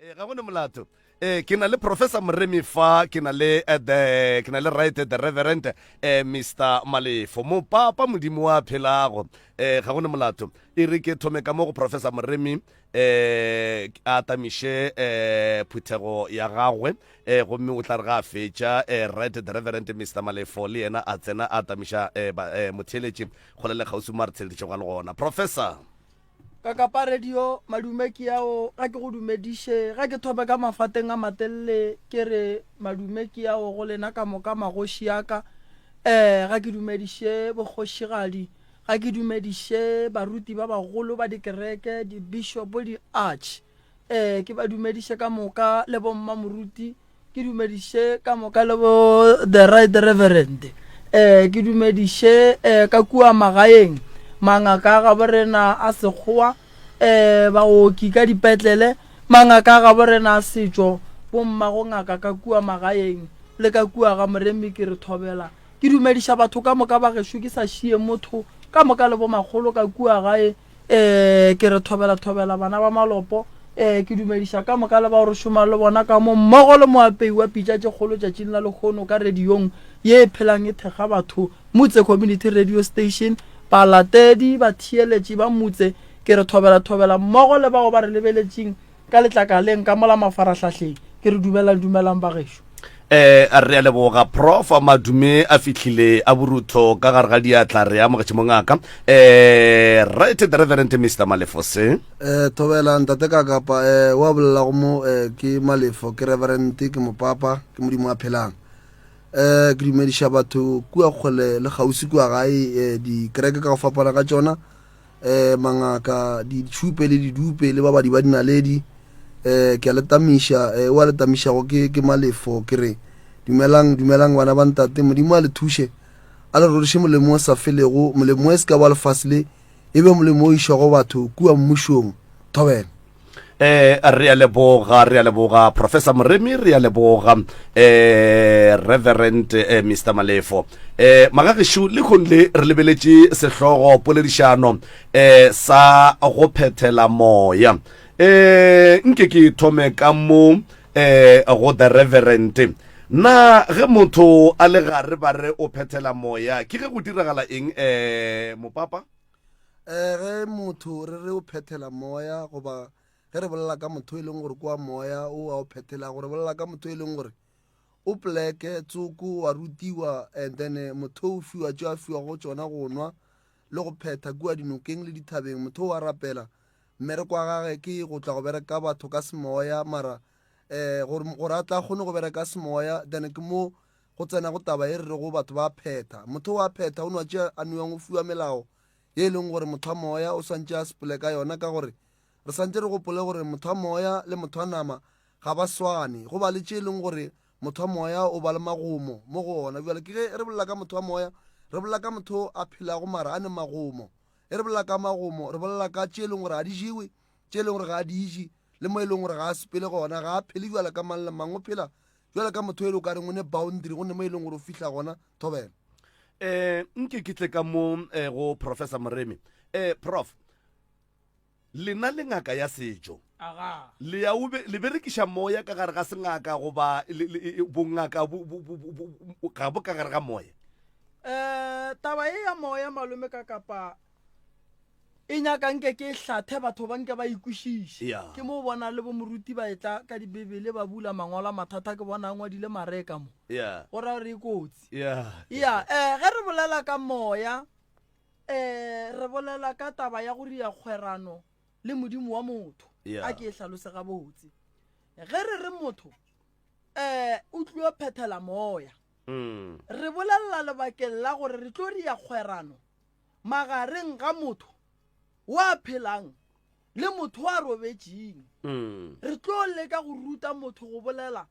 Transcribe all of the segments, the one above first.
Eh, ga gone molato eh ke na le professor moremi fa ke na le eh, the ke na le right the reverend eh, mr malefo mopapa modimo wa phelago eh ga gone molato e re ke thome ka mo go professor moremi eh a tamiše eh phuthego ya gagwe eh gomme o tla re ga a fetša eh right the reverend mr malefo le yena a tsena a tamiša eh, eh motheeletši kgole le kgauswi mo a re theeleditšego a le gona professor Kakapa Radio, madume ke ao, ga ke go dumediše, ga ke thome ka mafateng a matelele ke re madume ke ao go lena ka moka magoši a ka, eh, ga ke dumediše bokgošigadi, ga ke dumediše baruti ba bagolo ba dikereke, di-bishop, di-arch, eh, ke ba dumediše ka moka le bommamoruti, Ke dumediše ka moka le bo the right reverend. Eh, ke dumediše eh, ka kua magaeng mangaka a gabo rena a sekgowa eh, baoki ka dipetlele mangaka a gabo rena a setšo bommago ngaka ka kua magaeng le ka kua ga moremi ke re thobela ke dumediša batho ka moka ba gešo ke sa šie motho ka moka le bomakgolo ka kua gae Ee, ke re thobela thobela bana ba malopo. Ee, ke dumediša ka moka le bao re šomang le bona ka mo mmogo le moapei wa pitša tše kgolo tšatšing la lehono ka radiong ye e phelang e thekga batho, Mutse Community Radio Station, balatedi, batheeletši ba Mutse, ke re thobela thobela mmogo le bao ba re lebeletšing Ka letlakaleng ka mola mafarahlahleng, ke re dumelang, dumelang bagešo. Eh, re a leboga prof madume a fihlile a borutho ka gare ga diatla re amogetše mongaka eh right the reverend mr malefose eh thobela ntate ka kapa eh wa bolela go mo eh, ke malefo ke reverend ke mopapa ke modimo a phelang eh ke dumediša batho kua kgole le kgausi kua gae eh, dikereke ka go fapana ka tšona eh mangaka ditšhupe le didupe le babadi ba dinaledi eh ke a le tamiša eh wa le tamišago ke ke malefo ke re dumelang dumelang bana ba ntate modimo a le thuše a le roriše molemo o sa felego molemo e se ka wa lefase le e be molemo o išwago batho kua mmušong thobela Eh, re a leboga re a leboga professor moremi re a leboga eh reverend eh, mr malefo eh magagešu le kgong le re lebeletše sehlogo poledišano eh sa go phethela moya eh nke ke thome ka mo eh go the reverend na ge motho a le gare ba re o phethela moya ke ge go diragala eng eh mopapa um ge motho re re o phethela moya goba ge re bolela ka motho e leng gore kwa moya o a o phethelago re bolela ka motho e leng gore o pleke tsoko wa rutiwa and then eh, motho o fiwa tšeo a fiwago tšona go nwa le go phetha kua dinokeng le dithabeng motho o a rapela mmereko wa gage ke go tla go bereka batho ka semoya mara um gore a tla kgone go bereka semoya then ke mo Go tsena go taba e re rego batho ba phetha. Motho o a phetha, o nwa tše a nwewang o fiwa melao ye e leng gore motho wa moya o swantše a sepole ka yona ka gore re swantše re gopole gore motho wa moya le motho wa nama ga ba swane. Go ba le tše e leng gore motho wa moya o ba le magomo mo go ona. Bjale ke ge re bolela ka motho wa moya, re bolela ka motho a phelago mara a ne magomo. Ge re bolela ka magomo, re bolela ka tše e leng gore ga di jewe, tše e leng gore ga a di je, le mo e leng gore ga a sepele gona, ga a phele bjale ka mang le mang, o phela Bjale ka motho e le o ka reng o ne boundary, go ne mo e leng gore o fihla gona, thobela. Eh, nke ke tle ka mo eh, go Professor Moremi. Eh, Prof, lena le ngaka ya setšo. Aga. Le ya o be, le berekiša moya ka gare ga sengaka goba le, le, e, bongaka bo, bo, bo, bo, bo, ga bo ka gare ga moya? Eh, taba ye ya moya malome ka kapa E nyaka nke ke e hlathe batho ba nke ba e kwešiše. Yeah. Ke mo o bona le bomoruti ba etla ka dibibele ba bula mangwalo a mathata ke bona a ngwadile Mareka mo. Yeah. Go ra gore e kotsi. Yeah. Ya, eh, ge re bolela ka moya, eh, re bolela ka taba ya go ria kgwerano le Modimo wa motho. Yeah. A ke e hlalose gabotse. Ge re re motho eh o tlio phethela moya, Mm. re bolelela lebakeng la gore re tlo ria kgwerano magareng ga motho wa phelang le motho wa robetšeng. Mm. Re tlo leka go ruta motho go bolela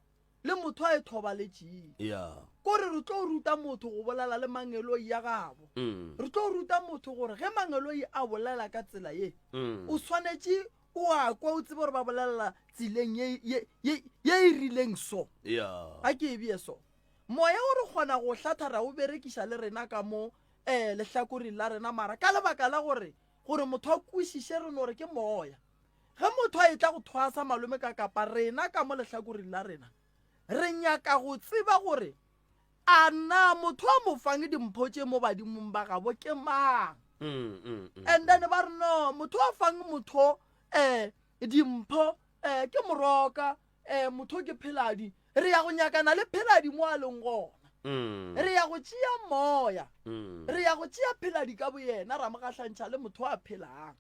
le motho a e thobaletšeng. Yeah. Kore re tlo ruta motho go bolela le mangeloi ya gabo. Mm. Re tlo ruta motho gore ge mangeloi a bolela ka tsela ye, Mm. o swanetše o a kwa o tsebe gore ba bolelela tseleng ye, ye, ye, ye e rileng so. Yeah. A ke e beye so. Moya o re kgona go hlatha ra o berekiša le rena ka mo um lehlakoreng la rena mara ka lebaka la gore gore motho a kwešiše re no re ke moya. Ge motho a etla go thwasa malome ka kapa rena ka mo lehlakoreng la rena, re nyaka go tseba gore a na motho a mo fang dimpho tše mo badimong ba gabo ke mang. And then ba re no, motho a fang motho um dimpho um ke moroka, um motho ke pheladi. Re ya go nyakana le pheladi mo a leng gona. Re ya go tšea moya, re ya go tšea pheladi ka boyena, ra mo gahlantšha le motho a phelang.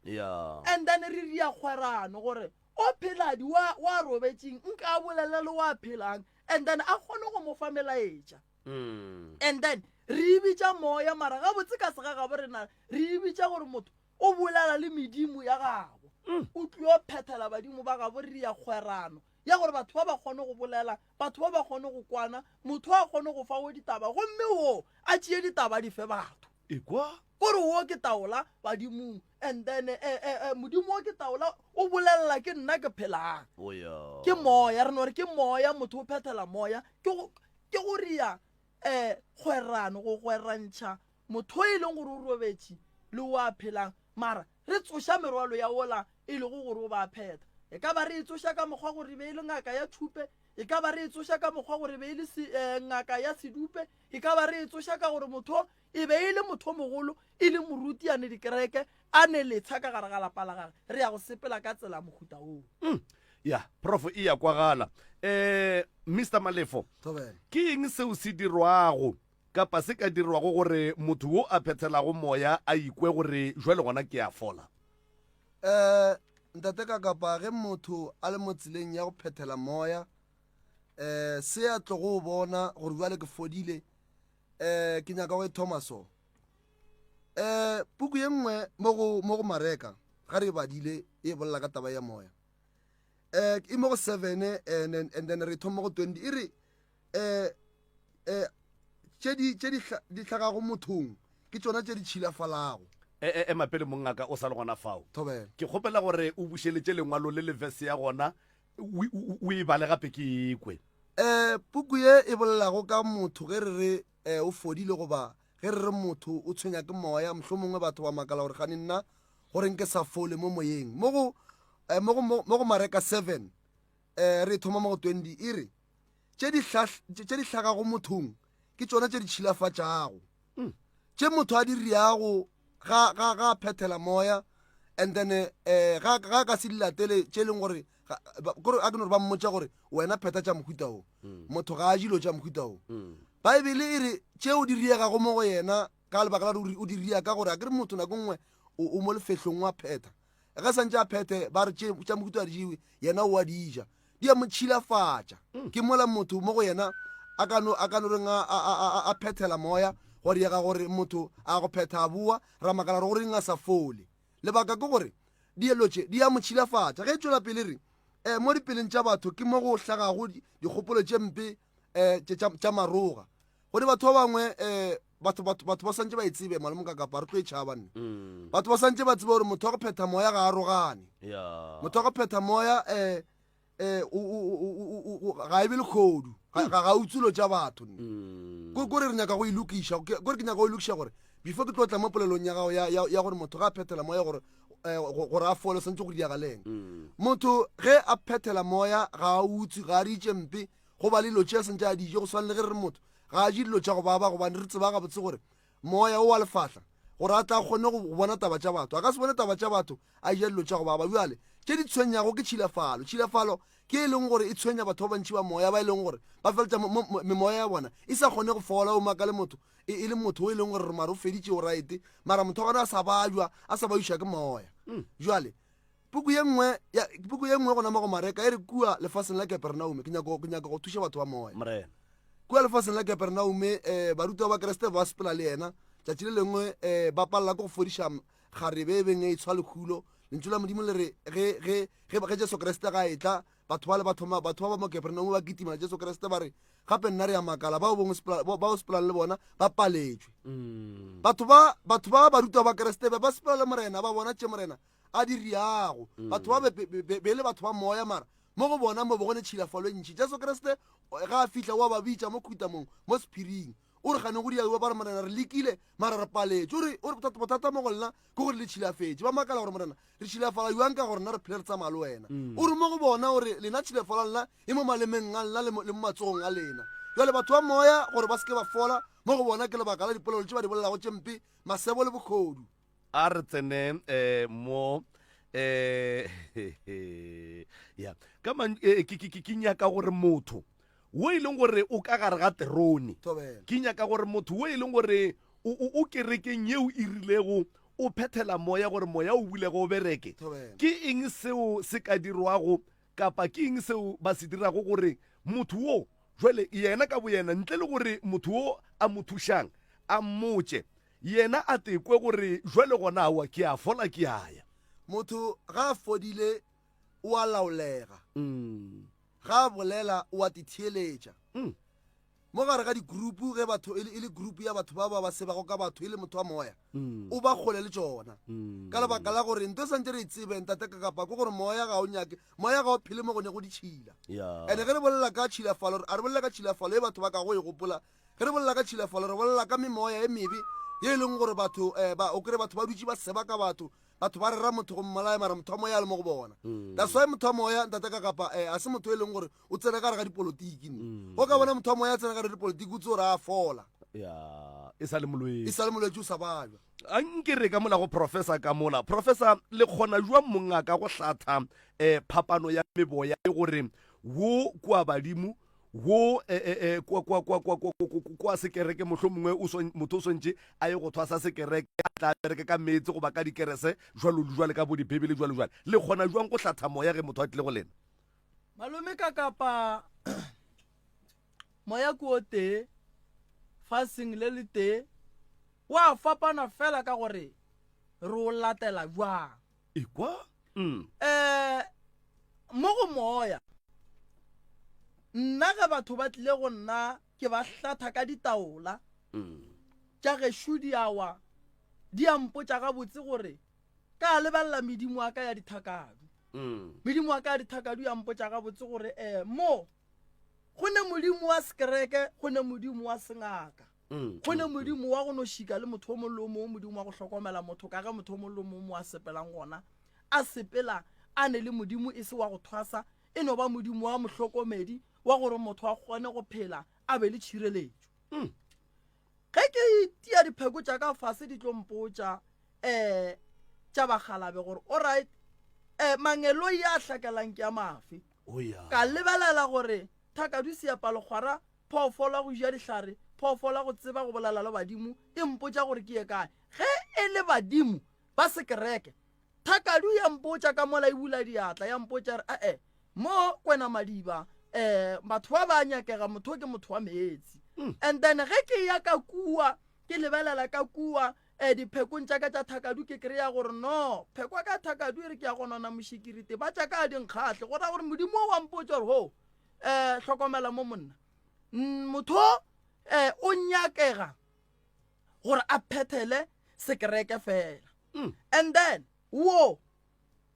And then re ria kgwerano gore o pheladi wa, wa robetšeng nka a bolele le wa phelang, and then a kgone go mo fa melaetša. And then re e bitša moya, mara gabotse ka segagabo rena re e bitša gore motho o bolela le medimo ya gabo. O tlio phethela badimo ba gabo, re ria kgwerano ya gore batho ba ba kgone go bolela, batho ba ba kgone go kwana, motho a kgone go fa wo ditaba, gomme wo a tšee ditaba di fe batho. Ekwa? Kore wo ke taola badimong, and then eh, eh, eh, modimo wo ke taola o bolelela ke nna ke phelang. Oh, yeah. Ke moya, re no re ke moya, motho o phethela moya. Ke go, ke go ria eh, kgwerano, go gwerantšha motho e leng gore o robetše le o a phelang, mara re tsoša merwalo ya wola e lego gore o ba phetha. E ka ba re e tsoša ka mokgwa gore e be e le ngaka ya thupe, e ka ba re e tsoša ka mokgwa gore e be e le se, eh, ngaka ya sedupe, e ka ba re e tsoša ka gore motho e be e le motho mogolo, e le moruti a ne dikereke, a ne letsha ka gare ga lapa la gage. Re ya go sepela ka tsela mohuta woo. Ya, prof e ya kwagala. Eh, Mister Malefo, Thobela. ke eng seo se dirwago kapa se ka dirwago gore motho wo a phethelago moya a ikwe gore jwale gona ke a fola? Um ntate ka kapa ge motho a le mo tseleng ya go phethela moya, um se a tlogo o bona gore jwale ke fodile, um ke nyaka go e thoma so. Um puku ye nngwe mo go, mo go Mareka, ga re e badile e bolela ka taba ya moya. Um e mo go 7 and then, and then re thoma go 20 e re um um tše di tše di di hlagago mothong ke tšona tše di tšhilafalago. E, e, ema pele mongaka o sa le gona fao. Thobela. Ke kgopela gore o bušeletše lengwalo le le verse ya gona o, o, o e bale gape ke e kwe. Um puku ye e bolelago ka motho ge re re um o fodile goba ge re re motho o tshwenya ke moya, mohlomongwe batho ba makala gore gane nna gore nke sa fole mo moyeng. Mo go, eh, mo go, mo go Mareka 7 um re thoma mo go 20 e re tše di tše di hlagago mothong ke tšona tše di tšhilafatšago mm. tše motho a di riago ga ga ga phethela moya and then eh ga ga ka se di latele tše leng gore kore a ke no re ba mmotša gore wena phetha tša mohuta o mm. motho ga a dilo tša mohuta o mm. baebele e re tšeo di riegago mo go yena ka lebaka la gore o di ria ka gore a ke re motho nako nngwe o mo lefehlong wa phetha ge santse a phethe ba re tša mohuta a di jewe yena o a di ja di a mo tšhilafatša mm. ke mola motho mo go yena a ka no a ka no reng a phethela moya go diega gore motho a go phetha a boa ra makala gore goreng a sa fole lebaka ke gore dielo tše di a mo tšhilafatša ge e tšwela pele re um mo dipeleng tša batho ke mo go hlagago dikgopolo tše mpe um tša maroga Gone batho ba bangwe um batho batho batho ba swantse ba e tsebe malome ka kapa re tlo e tšhaba nne mm. batho ba swantse ba tsebe gore motho wa go phetha moya ga a rogane motho wa go phetha moya um um ga e be lekgodu ga ga utsulo tša batho nne mm. kore re nyaka go e lokiša kore ke nyaka go e lokiša gore before ke tlo tla mo polelong ya gago ya gore motho ga a phethela moya gore eh, gore a fole swantse go diagaleng mm. motho ge a phethela moya ga a utswe ga a ritše mpe Go ba le dilo tše a santše a di je, go swana le ge re re motho ga a je dilo tša go baba, gobane re tseba gabotse gore moya o wa lefahla, gore a tle a kgone go bona taba tša batho. A ka se bone taba tša batho a eja dilo tša go baba. Bjale, tše di tshwenyago ke tšhilafalo. Tšhilafalo ke e leng gore e tshwenya batho ba bantši ba moya, ba e leng gore ba feleletša memoya ya bona e sa kgone go fola. O makale motho e, e le motho o e leng gore re mare o feditše o right, mara motho wa gona a sa bajwa, a sa bajuša ke moya. Bjale, Puku ye nngwe ya puku ye nngwe gona mo go Mareka e re kua lefaseng la Keperenaume ke nyako ke nyaka go thuša batho ba moya. Morena. Kua lefaseng la Keperenaume eh barutiwa ba Kriste ba sepela le yena tšatši le lengwe eh ba palela ke go fodiša kgarebe e beng e tshwa lekhulo. Lentšu la Modimo le re ge ge ge ge Jesu Kriste ga etla batho ba le ba thoma batho ba ba mo Keperenaume ba kitima Jesu Kriste ba re gape nna re ya makala bao bongwe sepela bao sepelang le bona ba paletšwe. Mm. Batho ba batho ba barutiwa ba Kriste ba ba sepela le Morena ba bona tše Morena a di riago mm. batho ba be le batho ba moya mara mo go bona mo bo gone tšhilafalo e ntšhi jesu kriste ga a fitlha wa ba bitša mo khutamong mo sephiring. O re gane go diaiwa ba re Morena re lekile mara re paletše. O re o re bothata bothata mo go lena ke gore le tšhilafetše. Ba makala gore Morena re tšhilafala bjang ka gore rena re phele re tsamaya le wena. O re mo go bona o re lena tšhilafalo ya lena e mo malemeng a lena le mo le mo matsogong a lena. Bjale batho ba moya gore ba se ke ba fola mo go bona ke lebaka la dipolelo tše ba di bolelago tše mpe, masebo le bohodu. A re tsene eh, mo eh, ya ka man eh, ke, ke, ke, ke nyaka gore motho wo e leng gore o ka gare ga terone, ke nyaka gore motho wo e leng gore o, o, o kerekeng yeo e rilego o phethela moya gore moya o bulege o bereke, ke eng seo se ka dirwago kapa ke eng seo ba se dirago gore motho wo jwale yena ka boyena ntle le gore motho wo a mo thušang a mmotše Yena a te kwe gore jwale gona aowa ke a fola ke a ya. Motho ga a fodile o a laolega, ga a bolela o a te theeletša. Mo gare ga di-group ge batho e le, e le group ya batho ba ba ba sebago ka batho e le motho wa moya, o ba kgole le tšona. Ka lebaka la gore nto e santše re e tsebe ntate Kakapa ke gore moya ga o nyake, moya ga o phele mo go ne go ditšhila. Ene ge re bolela ka tšhilafalo, a re bolela ka tšhilafalo e batho ba kago e gopola Ge re bolela ka tšhilafalo, re bolela ka memoya e mebe ye e leng gore batho um ba o kry batho ba dutše ba seba ka batho, batho ba rera motho go mmolaya mara motho wa moya a le mo go bona. Mm. That's why motho wa moya ntate ka kapa um a se motho e leng gore o tsene ka gare ga dipolotiki ne. Mm. O ka bona motho wa moya a tsena ka gare ga dipolotiki o tse gore a fola. Ya, e sa le molwetši. E sa le molwetši o sa babja. A nke re ka mola go professor ka mola. Professor, le kgona jwang mongaka go hlatha um phapano ya meboya e gore wo kua badimo wo e, e, e, kwa, kwa, kwa, kwa, kwa, kwa, kwa sekereke mohlomongwe o swan, motho o swantše a ye go thwasa sekereke a tla bereke ka meetse goba ka dikerese jwalo le jwale ka bo dibebele jwalo jwale le kgona jwang go hlatha moya ge motho a tlile go lena? Malome ka kapa moya ke o tee faseng le le tee wa fapana fela ka gore re o latela jwang. Ekwa? Mm. Eh, mo go moya, nna ge batho ba tlile go nna ke ba hlatha ka ditaola Mm. tša gešo di a wa, di a mpotša gabotse gore ka lebelela medimo wa ka ya dithakadu. Mm. Medimo wa ka ya dithakadu ya mpotša gabotse gore eh, mo go ne modimo wa sekereke, go ne modimo wa sengaka. Mm, Go ne mm, mm. Modimo wa go no šika le motho o mongwe le o mongwe, Modimo wa go hlokomela motho, ka ge motho o mongwe le o mongwe mo a sepelang gona, a sepela a ne le Modimo, e se wa go thwasa, e no ba Modimo wa mohlokomedi, wa gore motho a kgone go phela a be le tšhireletšo. Mm. Ge ke itia dipheko tša ka fase di tlo mpotša um tša bakgalabe gore alright um mangeloi a hlakelang ke a mafe. Oh, yeah. Ka lebelela gore thakadu seapalokgwara Phoofolo ya go ja dihlare, phoofolo ya go tseba go bolela le badimo, e mpotša gore ke ye kae. Ge e le badimo ba sekereke, thakadu ya mpotša ka mola e bula diatla, ya mpotša re, E-e, mo Kwena Madiba, um batho ba ba a nyakega, motho o ke motho wa meetse. And then ge ke ya ka kua, ke lebelela ka kua, um diphekong tša ka tša thakadu, ke kry-a gore no, pheko ya ka ya thakadu e re ke ya go nona mošikirite, ba tša ka ga di nkgahle. Go ra gore Modimo o wa mpotša gore, ho, eh hlokomela mo monna motho eh o nyakega gore a phethele sekereke fela mm. and then wo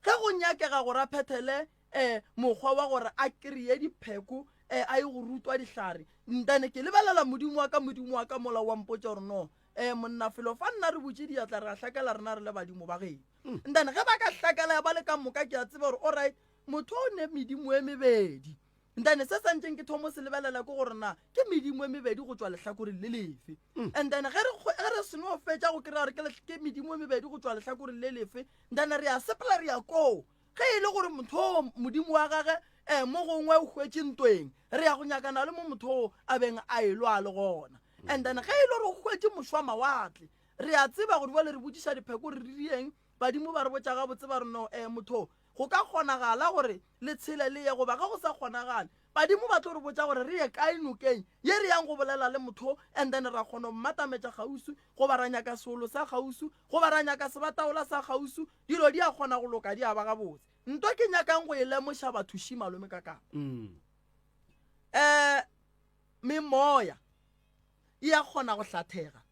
ge go nyakega gore a phethele eh mokgwa wa gore a kry-e dipheko eh a ye go rutwa dihlare ntane ke lebelela modimo wa ka modimo wa ka mola wa mpotša gore no eh monna felo fa nna re butše diatla re a hlakela rena re le badimo ba geno mm. ntane ge ba ka hlakela ba le ka moka ke a tseba gore alright Motho o ne medimo e mebedi. And then se santšeng ke thomo se lebelela ke gore na ke medimo e mebedi go tšwa lehlakoreng le lefe. Mm. And then ge re ge re seno fetša go kry-a gore ke medimo e mebedi go tšwa lehlakoreng le lefe, then re a sepela re ya koo. Ge e le gore motho o modimo wa gage um mo gongwe o hwetše ntweng, re ya go nyakana le mo motho o a beng a elwa a le gona. And then ge e le gore o hwetše mošwa mawatle, re a tseba gore bjale re botšiša dipheko re rieng, badimo ba re botša gabotse ba re no um motho Go ka kgonagala gore le tshele le ye goba ge go sa kgonagale, badimo ba tlo re botša gore re ye kae nokeng ye re yang go bolela le motho and then ra kgona go mmatametša kgauswi goba ra nyaka seolo sa kgauswi goba ra nyaka sebataola sa kgauswi, dilo di a kgona go loka di a ba gabotse. Nto ke nyakang go e lemoša batho ši malome ka kapa. Mm. Eh, memoya e a kgona go hlathega.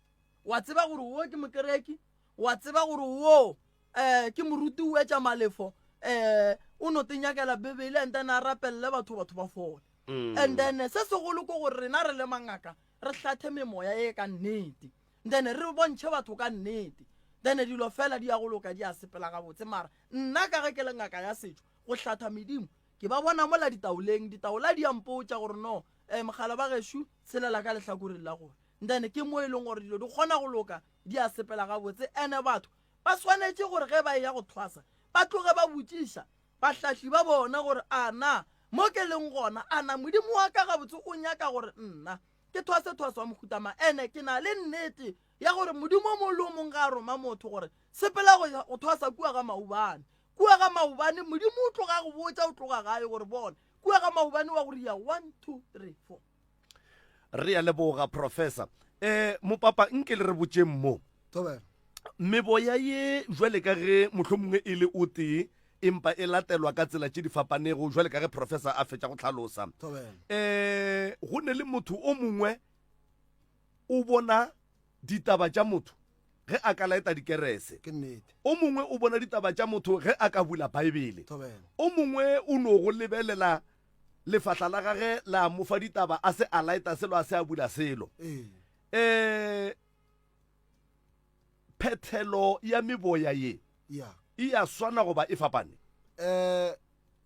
Wa tseba gore wo ke mokereki, wa tseba gore wo um ke moruti o etša malefo um o no te nyakela bibele and then a rapelele batho batho ba fole. And then se segolo ke gore rena re le mangaka re hlathe memoya e ka nnete, then re bontšhe batho ka nnete, then dilo fela di ya go loka, di a sepela gabotse. Mara nna ka ge ke le ngaka ya setšo, go hlatha medimo ke ba bona mola ditaoleng, ditaola di a mpotša gore no, um mogala ba gešo tshelela ka lehlakoreng la gore, then ke mo e leng gore dilo di kgona go loka, di a sepela gabotse. Ene batho ba swanetše gore ge ba eya go thwasa ba tloge ba botšiša bahlahli ba bona gore a na mo ke leng gona, a na Modimo wa ka gabotse o nyaka gore nna ke thwase thwaso wa mohuta mang. Ene ke na le nnete ya gore Modimo o mongwe le o mongwe ga a roma motho gore sepela go ya go thwasa kua ga maubane, kua ga maubane Modimo o tloga a go botša o tloga gae gore bona kua ga maubane wa go ria 1 2 3 4. Re a leboga Professor. Eh mopapa nke le re botšeng mo. Thobela. Meboya ye jwale ka ge mohlomongwe e le o tee empa e latelwa ka tsela tše di fapanego jwale ka ge professor a fetša go hlalosa. Thobela. Eh go ne le motho o mongwe o bona ditaba tša motho ge a ka laeta dikerese. Ke nnete. O mongwe o bona ditaba tša motho ge a ka bula Baebele. Thobela. O mongwe o no go lebelela lefahla la gage la mo fa ditaba a se a laeta selo a se a bula selo. Ee. Eh phethelo ya meboya ye Ya. e ya swana goba e fapane? Eh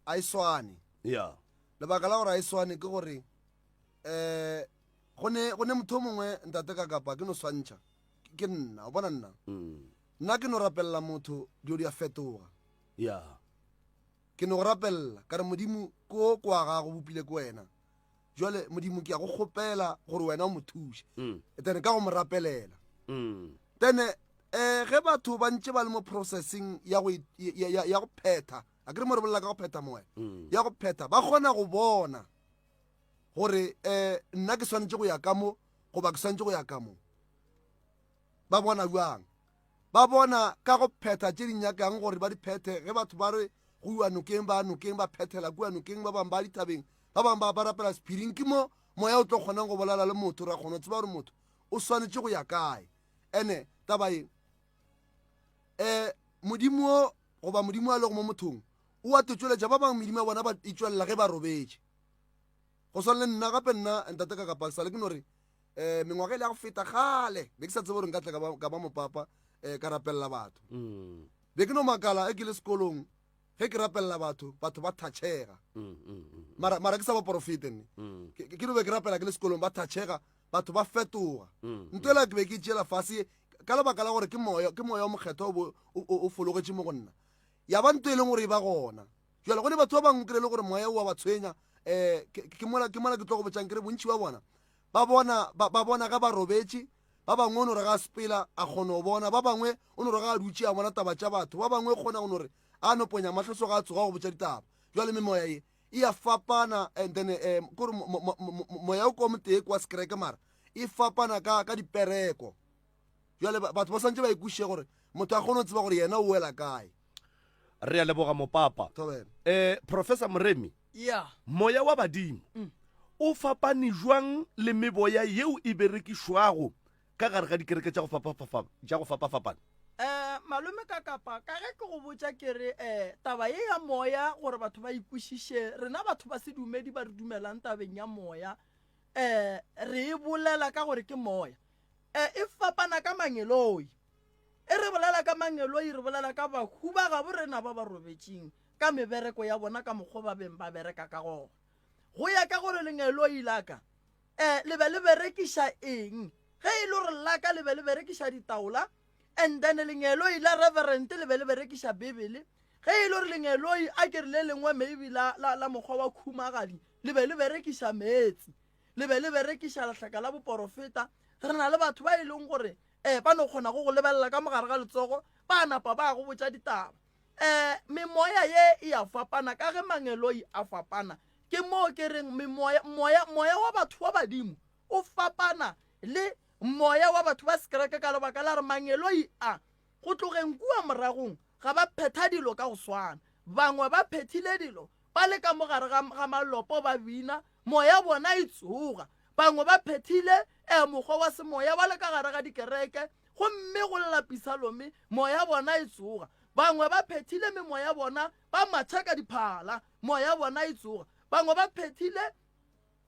a e swane. Ya. Lebaka la gore a e swane ke gore eh go ne go ne motho o mongwe ntate ka kapa ke no swantšha ke nna o bona nna nna ke no rapelela motho dilo di a fetoga Ya. Ke no go rapelela, ka re, Modimo, ko kwa gago bopile ke wena. Jwale, Modimo, ke ya go kgopela gore wena o mo thuše. Mm. Then ka go mo rapelela. Mm. Then eh ge batho ba ntše ba le mo processing ya go ya, ya, ya go phetha, a ke re mo re bolela ka go phetha moya, mm. ya go phetha, ba kgona go bona gore eh nna ke swanetše go ya ka mo goba ke swanetše go ya ka mo. Ba bona bjang? Ba bona ka go phetha tše di nyakang gore ba di phethe. Ge batho ba re go iwa nokeng, ba ya nokeng, ba phethela kua nokeng, ba bangwe ba dithabeng, ba bangwe ba ba rapela sephiring. Ke mo moya o tlo kgonang go bolela le motho, ra kgona go tseba gore motho o swanetše go ya kae. Ene taba ye, um Modimo wo goba Modimo a lego mo mothong o a totšweletša. Ba bangwe medimo ya bona ba e tšwelela ge ba robetše. Go swana le nna gape, nna ntate ka kapa sale ke no re um mengwaga e le ya go feta kgale be ke sa tsebe gore nka tla ka ba mopapa um ka rapelela batho mm. be ke no makala e ke le sekolong ge ke rapelela batho batho ba thatšhega mm, mm, mara mara ke sa baporofete nne ke no be ke rapela ke le sekolong ba thatšhega batho ba fetoga nto ela ke be ke tšeela fase ka lebaka la gore ke moya ke moya o mokgethwa o o fologetše mo go nna ya ba nto e leng gore e ba gona jale go ne batho ba bangwe kry le gore moya o wa ba tshwenya um ke mola ke mola ke tlo go botšang ke re bontši ba bona Ba bona, ba, ba bona ge ba robetše. Ba bangwe o no re ga a sepela, a kgona go bona. Ba bangwe o no re ga a dutše, a bona taba tša batho. Ba bangwe o kgona go no re a no ponya mahlo so ga a tsoga go botša ditaba. Jwale memoya ye e a fapana, and then eh, kore moya o ko motee kwa sekereke mara e fapana ka, ka dipereko. Jwale batho ba swantše ba ikwešiše gore motho a kgone go tseba gore yena o wela kae. Re a leboga mopapa. Thobela. Eh, Professor Moremi, Yeah. Moya wa badimo o fapane jwang le meboya yeo e berekišwago ka gare ga dikereke tša go fapafapana? Um malome ka kapa ka ge ke go botša ke re um taba ye ya moya gore batho ba ikwešiše rena batho ba sedumedi ba re dumelang tabeng ya moya um re e bolela ka gore ke moya um e fapana ka mangeloi e re bolela ka mangeloi re bolela ka bahu ba gabo rena ba ba robetšeng ka mebereko ya bona ka mokgwa ba beng ba bereka ka gona. Go ya ka gore lengeloi la ka um le be le berekiša eng. Ge e le gore la ka le be le berekiša ditaola, and then lengeloi la reverend le be le berekiša Bibele. Ge e le gore lengeloi a ke re le lengwe maybe la, la, la mokgwa wa khumagadi le be le berekiša meetse, le be le berekiša lehlaka la boporofeta. Re na le batho ba e leng gore um ba no kgona go go lebelela ka mogare ga letsogo ba napa ba go botša ditaba. Um memoya ye e a fapana ka ge mangeloi a fapana. Ke moo ke reng memoya, moya, moya wa batho wa badimo o fapana le moya wa batho ba sekereke ka lebaka la gore mangeloi a go tlogeng kua moragong ga ba phetha dilo ka go swana. Bangwe ba phethile dilo ba le ka mo gare ga, ga malopo ba bina, moya bona e tsoga. Bangwe ba phethile eh, mokgwa wa semoya ba le ka gare ga dikereke, gomme go lla pisalome, moya bona e tsoga. Bangwe ba phethile memoya bona ba matha ka diphala, moya bona e tsoga. Bangwe ba phethile.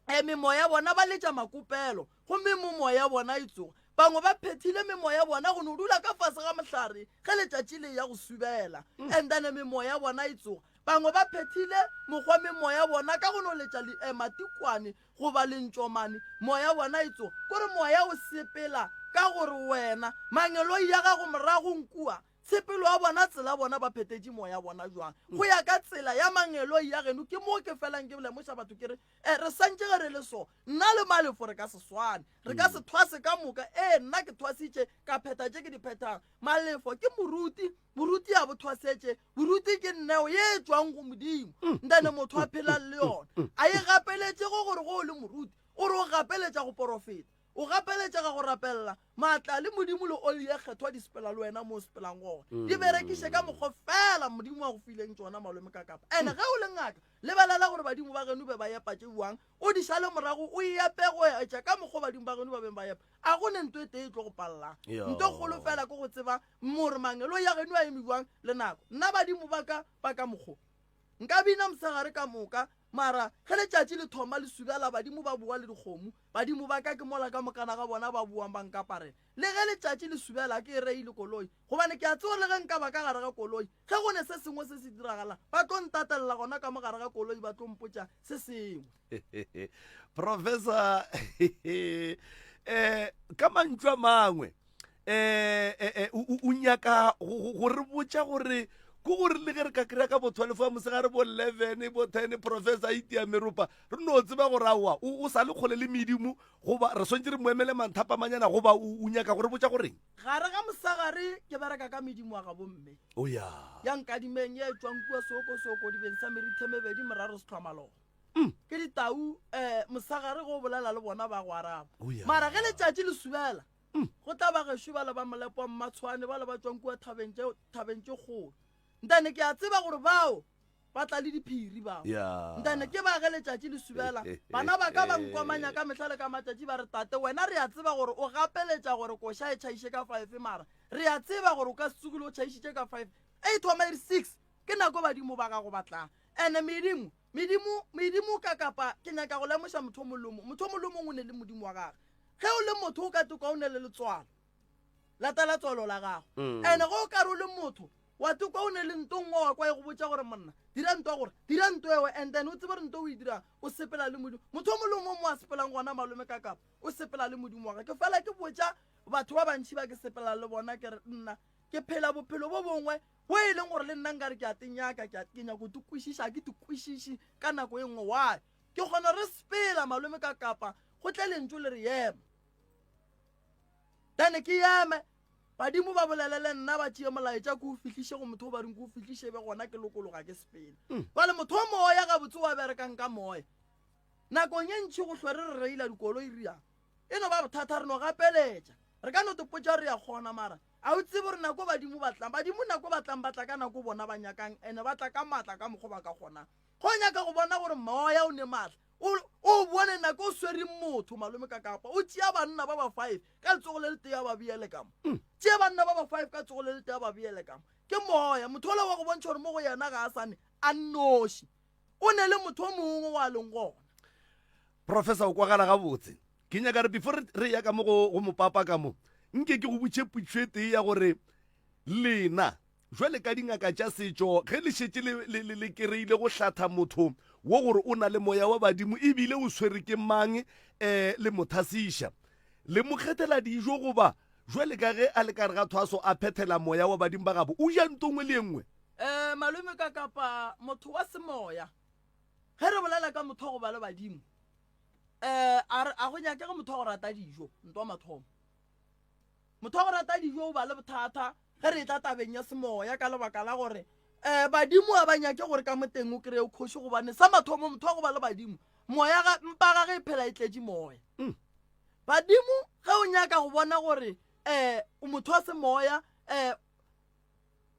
um memoya ya bona ba letša makopelo gomme momoya ya bona e tsoga. Bangwe ba phethile memoya ya bona go no dula ka fase ga mohlare ge letšatši le ya go subela and then memoya ya bona e tsoga. Bangwe ba phethile mokgwa memoya ya bona ka go no letša eh, matikwane goba lentšomane moya bona e tsoga. Kore moya o sepela ka gore wena mangeloi ya gago moragong kua Tshepelo ya bona, tsela bona ba phetetše moya bona jwang go ya ka tsela ya mangeloi ya geno. Ke moo ke felang ke lemoša batho ke re, e, re santše ge re le so, nna le Malefo re ka se swane, re ka se thwase ka moka. Ee, nna ke thwasitše ka phetha tše ke di phethang. Malefo ke moruti, moruti a bo thwasetše, boruti ke neo ye e tšwang go Modimo, ntane motho a phelang le yona, a e gapeletšego gore go o le moruti o re o gapeletša go porofeta. O gapeletšega go rapelela maatla le Modimo le oli ye kgethwa di sepela le wena mo o sepelang gona. Di berekiše ka mokgwa fela Modimo a go fileng tšona malome ka kapa. Ene ge o le ngaka, lebelela gore badimo ba geno be ba epa tše bjang, o di šale morago o e epe go etša ka mokgwa badimo ba geno ba beng ba epa. A go ne nto e tee e tlo go pallang. Nto kgolo fela ke go tseba more mangeloi a geno a eme bjang le nako. Nna badimo ba ka ba ka mokgo. Nka bina mosegare ka moka, mara ge letšatši le thoma le subela badimo ba boa le dikgomo. Badimo ba ka ke mola ka mokana ga bona ba boang ba nkaparela. Le ge letšatši le subela ke e reile koloi, gobane ke a tseba le ge nka ba ka gare ga koloi, ge go ne se sengwe se se diragalang, ba tlo ntatelela gona ka mo gare ga koloi ba tlo mpotša se sengwe. Professor, eh, ka mantšu a mangwe, eh, eh, eh, o nyaka go re botša gore ko gore le ge re ka kry-a ka bo 12 wa mosegare bo 11 bo 10 professor itia meropa re no tseba gore aowa o sa le kgole le medimo goba re swantse re mo emele manthapamanyana goba o nyaka go re botša goreng gare ga mosegare ke bereka ka medimo wa ga bomme o ya ya nkadimeng ye e tswang kua sookosoko dibeng sa merithe mebedi moraro setlhwamaloko mm. ke ditau um mosegare go bolela le bona ba go araba oh, mara ge letšatši le subela Go tla ba gešo bale ba molepo wa Mmatshwane, bale ba tšwang kua thabeng tše, thabeng tše kgolo. Ntane ke a tseba gore bao ba tla le diphiri bao. Ya. Ntane ke ba ge letšatši le subela, bana ba ka ba nkomanya ka mehla le ka matšatši ba re, Tate, wena re a tseba gore o gapeletša gore koša e tšhaiše ka five, mara re a tseba gore o ka se tsogile o tšhaišitše ka five. E thoma e re six, ke nako badimo ba gago ba tlang. Ene medimo, medimo, medimo ka kapa ke nyaka go lemoša motho o mongwe le o mongwe. Motho o mongwe le o mongwe o ne le modimo wa gagwe. Ge o le motho o ka tokwa o ne le letswalo, latela tswalo la gago. Mm. Ene ge o ka re o le motho wa tokwa o ne le nto nngwe wa kwa e go botša gore monna dira nto gore dira nto ewe and then o tsebe gore nto o e dirang o sepela le modimo. Motho o mongwe le o mongwe mo a sepelang gona malome ka kapa o sepela le modimo wa gage. Ke fela ke botša batho ba bantši ba ke sepelang le bona ke re nna ke phela bophelo bo bongwe bo e leng gore le nna nkare ke a tenyaka ke nyako te kwešiša ke te kwešiše ka nako e nngwe why Ke kgona re sepela malome ka kapa go tle lentšu le re yema. Then ke yeme badimo ba bolele le nna ba tšee molaetša ke o fihliše go motho o ba reng ke o fihliše be gona ke lokologa ke sepele. Mm. Bale motho o moya gabotse wa berekang ka moya. Nakong e ntšhi go hlwe re re reila dikoloi re yang. E no ba bothata re no gapeletša. Re ka no topotša re ya kgona mara a o tsebe gore nako badimo ba tlang. Badimo nako ba tlang ba tla ka nako bona ba nyakang ene ba tla ka maatla ka mokgwa ba ka kgonang. Go nyaka go bona gore moya o ne maatla. O o bone nako o swere motho malome ka kapa o tšea banna ba ba five ka letsogo le letee a ba beele ka mo. Mm. Tšea banna ba ba five ka tsogo le letee a ba beele ka mo. Ke moya motho ola wa go bontšha gore mo go yena ga a sane a nnoši. O ne le motho o mongwe wa leng gona. Professor o kwagala gabotse. Ke nyaka re before re ya ka mo go go mopapa ka mo nke ke go butše putšo e tee ya gore lena Jwale ka dingaka tša setšo, ge le šetše le, le, le, le kereile go hlatha motho wo gore o na le moya wa badimo e bile o swere ke mang, eh, le mo thasiša, le mo kgethela dijo goba jwale ka ge a le ka re ga thwaso a phethela moya wa badimo ba gabo, o ja nto nngwe le ye nngwe. Eh, malome ka kapa motho wa semoya, ge re bolela ka motho wa go ba le badimo, eh, a re, a go nyakege motho wa go rata dijo, nto wa mathomo. Motho wa go rata dijo o ba le bothata ge re etla tabeng ya semoya ka lebaka la gore um badimo a ba nyake gore ka moteng o kry-e kgoši gobane sa mathomo motho wa go ba le badimo moya ga mpa ga ge e phela e tletše moya. Mm. Badimo ge o nyaka go bona gore um motho wa semoya um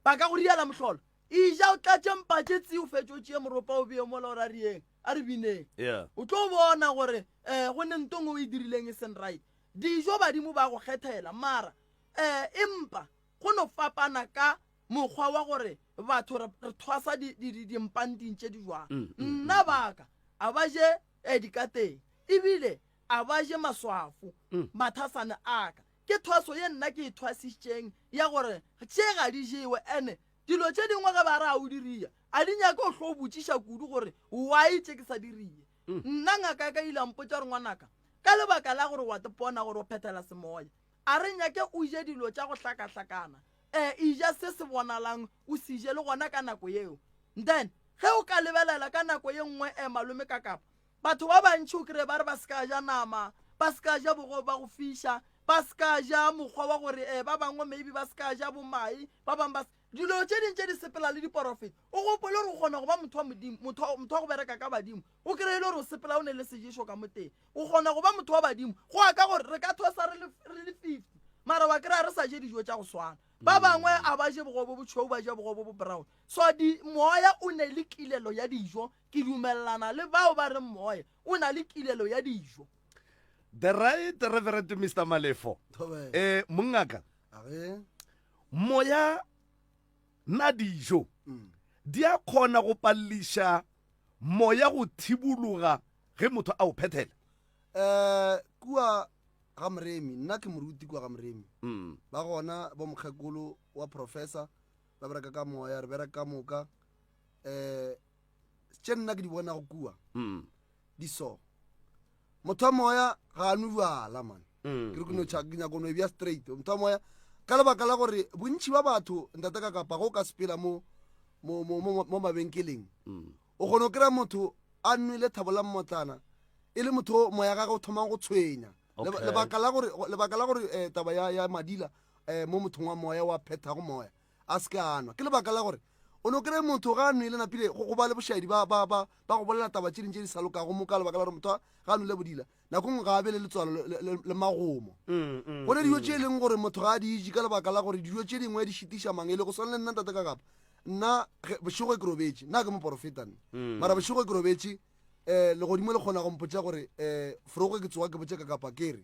ba ka go riela mohlolo eja o tlatše mpa tše tsi o fetše o tšee moropa o bee mola o ra rieng a re bineng o tlo bona gore um go ne ntong o e dirileng e seng right Dijo badimo ba go kgethela, mara eh, empa go no fapana ka mokgwa wa gore batho re, re thwasa di, di, di, dimpanting tše di jwang. Mm, mm, Nna mm, baka a ba je eh, dikateng. Ebile a ba je maswafo, mathasane a ka. Ke thwaso ye nna ke e thwasištšeng ya gore tše ga di jewe. Ene dilo tše dingwe ge ba re a o di ria, a di nyake o hlo o botšiša kudu gore why tše ke sa di rie. Nna ngaka ya ka e ile ya mpotša gore ngwanaka, ka lebaka la gore wa tepona gore o phethela semoya, a re nyake o je dilo tša go hlakahlakana. E, eja se se bonalang o se je le gona ka nako yeo. Then ge o ka lebelela ka nako ye nngwe, e malome Kakapa, Batho ba bantši o kry-e ba re ba se ka ja nama, ba se ka ja bogobe ba go fiša, ba se ka ja mokgwa wa gore um ba bangwe maybe ba se ka ja bomae, ba bangwe ba dilo tše ding tše di sepela le diporofeta. O gopole gore o kgona go ba motho wa modimo, motho wa go bereka ka badimo, o kry-e le gore o sepela o ne le seješo ka mo teng. O kgona go ba motho wa badimo go ya ka gore re ka thosa re le 50 mara wa kry-a re sa je dijo tša go swana. Ba bangwe a ba je bogobe bo tšhweu, ba ja bogobe bo brown. So di moya o ne le kilelo ya dijo Ke dumelelana le bao ba reng moya o na le kilelo ya dijo. The right Reverend Mister Malefo. Eh mongaka. Moya na dijo mm. di a kgona go palliša moya go thibologa ge motho a o phethela. Eh kua ga Moremi nna ke moruti kua ga Moremi. Mm. Ba gona bo mokgekolo wa professor ba bereka ka moya re bereka ka moka. um tše nna ke di bonago kua mm. di so motho wa moya ga a nwe bjala man mm. ke re ke no ke nyako no e bja straight motho wa moya ka lebaka la gore bontši ba batho ntate ka kapa go ka sepela mo mo mo mo mo mabenkeleng mm. o kgona go kry-a motho a nwele thabo la mmotlana e le motho moya gage o thomang go tshwenya lebaka la gore lebaka la gore eh, taba ya ya madila eh, mo mothong wa moya wa phethago moya a se ke a nwa ke lebaka la gore o no kry motho ga a nwele napile go ba le bošaedi ba, ba, ba, ba go bolela taba tše ding tše di sa lokago mo ka lebaka la gore motho ga a nwele bodila nako nngwe ga a be le letswalo le magomo mm, mm, go ne dijo mm. tše e leng gore motho ga a di je ka lebaka la gore dijo tše dingwe di šitiša mang e le go swana le nna ntate ka kapa nna bošego ke robetše nna ke moporofeta nne mara bošego ke robetše um legodimo le kgona go mpotša gore um forogo ke tsoga ke botše ka kapa ke re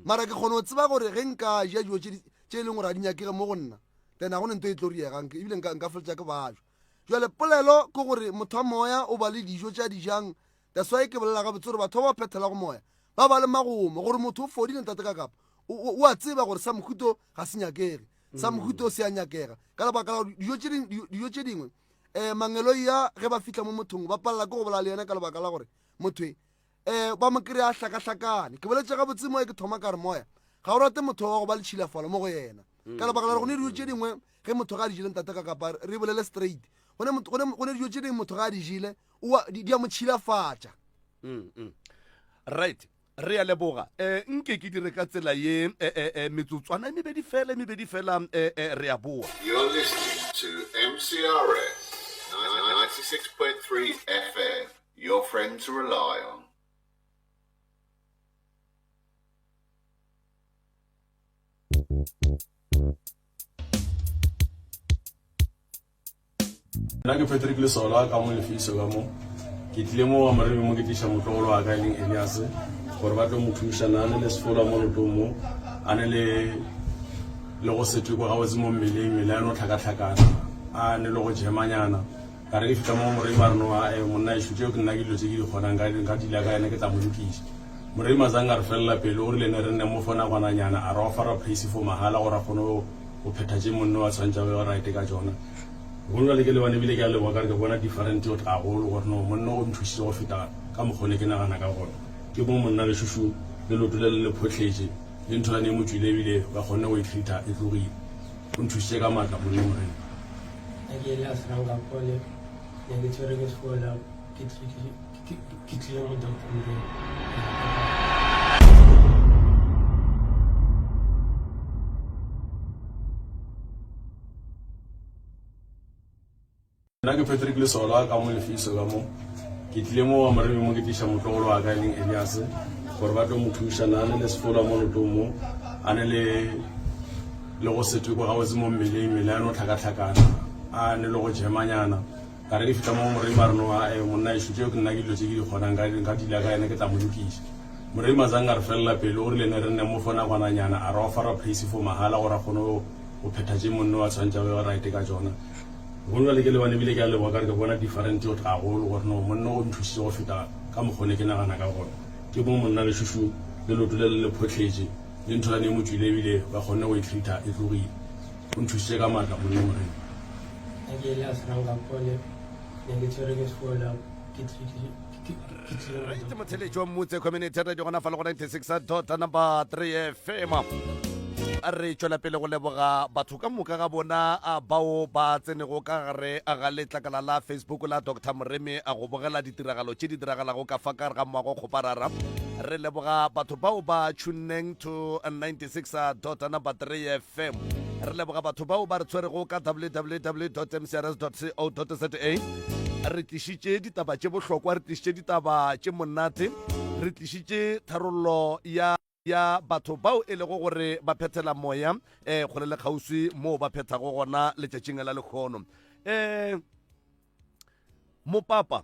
mara ke kgona go tseba gore ge nka ja dijo tše e leng gore ga di nyakege mo go nna then ga go ne nto e tlo riegang ebile nka nka feletša ke bajwa jale polelo ke gore motho wa moya o ba le dijo tša dijang that's why ke bolela gabotse gore batho ba ba phethela go moya ba ba le magomo gore motho o fodile ntate ka kapa o a tseba gore sa mohuto ga se nyakege sa mohuto se a nyakega ka lebaka la gore dijo tše dingwe um mangeloi a ge ba fihla mo mothong ba palela ke go bolela le yena ka lebaka la gore motho e um ba mo kry-a hlakahlakane ke boletše gabotse moya ke thoma ka re moya ga o rate motho wa go ba le tšhilafalo mo go yena ka lebaka la gore go ne dijo tše dingwe ge motho ga a di jele ntate ka kapa re bolele straight go ne dijo tše dingwe motho ga a di jele di a mo tšhilafatša mm, mm. right re a leboga um nke ke dire ka tsela ye eh, eh, eh, metsotswana e mebedi fela e mebedi fela um re a boa You're listening to MCRS 96.3 FM, your friend to rely on. Nna ke Patrick Lesola ka mo Lefiso ka mo. Ke tlile mo wa Moremi mo ke tliša motlogolo wa ka e leng Elias gore ba tlo mo thuša na ne le sefola mo lotong mo a ne le le go se twe gabotse mo mmeleng mmele ya no tlhakatlhakana a ne le go jemanyana ka re ke fihla mo Moremi a re no a eh, monna ešo tšeo ke nna ke dilo tše ke di kgonang ka nka dila ka yena ke tla mo lokiša Moremi a zang a re felela pele o rile ne re nne mo for nakwananyana a re ofara place for mahala gore a kgone go phetha tše monno a tshwanetše a be right ka tšona. Gona bjale ke lebane ebile ke a leboga ka re ke bona different yo gagolo gore no monna o nthušitše go feta ka mokgo ne ke nagana ka gona. Ke mo monna lešušu le leoto le le le phohletše le ntho yane e mo tšwile ebile ba kgonne go e treata e tlogile. O nthušitše ka maatla monna Morena. Nna ke Elias Rankapole, ne ke tshwere ke sefola ke ke tlile mo Doctor Morena. Nna ke Patrick Lesola ka mo Lefiso ka mo. Ke tlile mo wa Moremi mo ke tliša motlogolo wa ka e leng Elias gore ba tlo mo thuša na ne le sefola mo lotong mo a ne le le go se twe gabotse mo mmeleng mmele ya no tlhakatlhakana a ne le go jemanyana ka re ke fihla mo Moremi a re no a eh, monna ešo tšeo ke nna ke dilo tše ke di kgonang ka nka dila ka yena ke tla mo lokiša Moremi a zang a re felela pele o rile ne re nne mo for nakwananyana a re ofara place for mahala gore a kgone go phetha tše monno a tshwanetše a be right ka tšona. Gona bjale ke lebane ebile ke a leboga ka re ke bona different yo gagolo gore no monna o nthušitše go feta ka mokgo ne ke nagana ka gona. Ke mo monna lešušu le leoto le le le phohletše le ntho yane e mo tšwile ebile ba kgonne go e treata e tlogile. O nthušitše ka maatla monna Moremi. Nna ke Elias Rankapole, ne ke tshwerwe ke sefola ke ke tlile Right, motheletši wa Mmutse Community Radio gona fa le go 96 dot number 3 FM. Re tšwela pele go leboga batho ka moka ga bona a bao ba tsenego ka gare ga letlakala la Facebook la Dr. Moremi a go bogela ditiragalo tše di diragalago ka fa ka gare ga moago kgoparara. Re leboga batho bao ba tunneng to 96 dot number 3 FM. Re leboga batho bao ba re tshwerego ka www.mcrs.co.za. Re tlišitše ditaba tše bohlokwa, re tlišitše ditaba tše monate, re tlišitše tharollo ya ya batho bao e lego gore ba phethela moya eh kgole le kgauswi moo ba phethago gona letšatšing la lekgono. Eh mopapa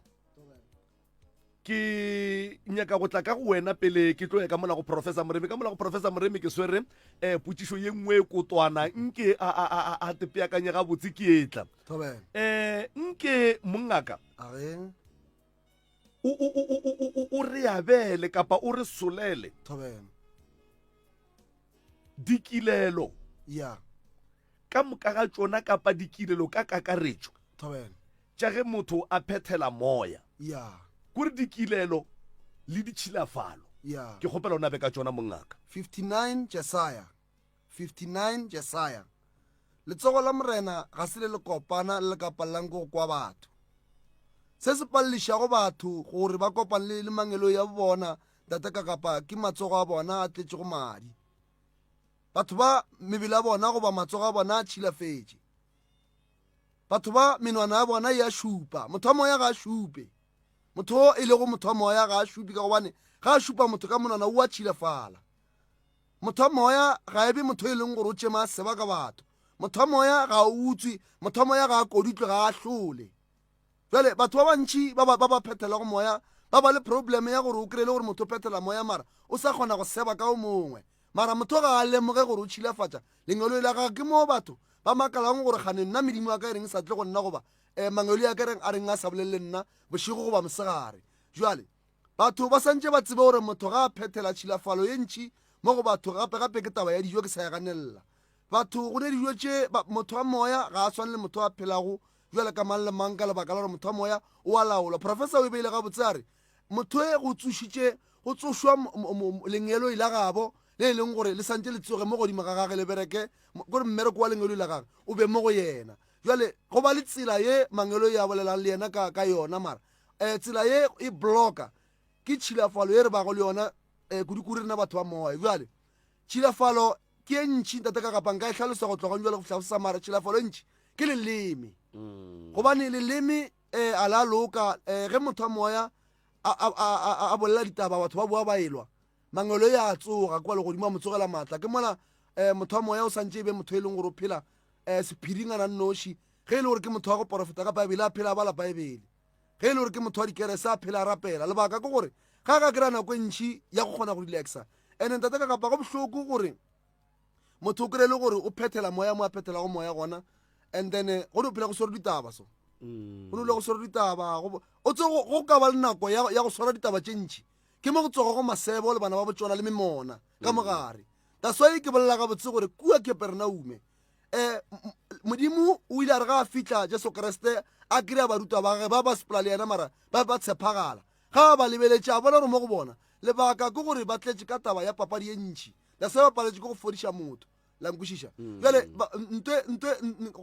ke nyaka go tla ka go wena pele ke tlo ya ka mola go professor Moremi. Ka mola go professor Moremi ke swere eh potšišo ye nngwe e kotwana nke a a a a tepeakanye gabotse ke etla. Eh nke mongaka o o o o o o re abele kapa o re solele dikilelo ya ka moka ga tšona kapa dikilelo ka kakaretšo tša ge motho a phethela moya ya kore dikilelo le ditšhilafalo ya ke kgopela o nabe ka tšona mongaka. 59 Jesaya 59 Jesaya Letsogo la Morena ga se le le kopana le le ka palelang ke go kwa batho. Se se palelišago batho gore ba kopane le, le mangeloi a bona, Tate Kakapa, ke matsogo a bona a tletšego madi. Batho ba mebele ya bona goba matsogo a bona a tšhilafetše. Batho ba menwana ya bona e a šupa. Motho wa moya ga a šupe. Motho o e lego motho wa moya ga a šupe ka gobane ga a šupa motho ka monwana o a tšhilafala. Motho wa moya ga e be motho e leng gore o tšema seba ka batho. Motho wa moya ga a utswe, motho wa moya ga a kodutlwe, ga a hlole. Jale batho ba bantši ba ba ba phethelago moya ba ba le problem ya gore o kry-e le gore motho o phethela moya mara o sa kgona go seba ka o mongwe. Mara motho ga a lemoge gore o tšhilafatša lengeloi la gagwe. Ke moo batho ba makalago gore kgane nna medimo ya ka e reng e sa tle go nna goba um mangeloi a ka reng a reng a sa bolele le nna bošego goba mosegare. Jwale batho ba santše ba tsebe gore motho ga a phethela tšhilafalo ye ntši mo go batho gape gape ke taba ya dijo ke sa e ganelela. Batho go ne dijo tše motho wa moya ga a swane le motho a phelago bjale ka mang le mang ka lebaka la gore motho wa moya o a laolwa. Professor o e beile gabotse a re motho e go tsošitše go tsošwa lengeloi la gabo le e leng gore le santše le tsoge mo godimo ga gage le bereke gore mmereko wa lengeloi la gage o be mo go yena. Jwale go ba le tsela ye mangeloi a bolelang le yena ka, ka yona mara um tsela ye e blocka ke tšhilafalo ye re bago le yona um kudu-kudu rena batho ba moya. Jwale tšhilafalo ke e ntši ntate ka kapa nka e hlalosa go tloga jwale go fihla go sa mara tšhilafalo e ntši ke leleme mm. gobane leleme um a la loka um ge motho wa moya a bolela ditaba batho ba boa ba elwa mangelo ya a tsoga kwa legodimo a mo tsogela maatla ke mola um motho wa moya o santse e be motho e leng gore o phela um sephiring a na nnoši ge e le gore ke motho wa go porofeta ka baebele a phela a bala baebele ge e le gore ke motho wa dikerese a phela a rapela lebaka ke gore ga ka kry-a nako e ntšhi ya go kgona go relaxa and ntate ka kapa go bohloko gore motho o kry-e le gore o phethela moya mo a phethelago moya gona and then eh, go no phela go swere ditaba so mm. go no go swere ditaba o tse go ka ba le nako ya go swara ditaba tše ntšhi ke mo go tsoga go masebo le bana ba botsona le memona ka mm. mogare that's why ke bolela gabotse gore kua keperenaume um modimo o ile a re ga a fitlha jesu kriste a kry-a barutwa ba gage ba ba sepela le yena mara ba ba tshepagala ga a ba lebeletše a bona gore mo go bona lebaka ke gore ba tletše ka taba ya papadi ye ntšhi that's why ba paletše ke go fodiša motho la nkwešiša mm. jale ntwe ntwe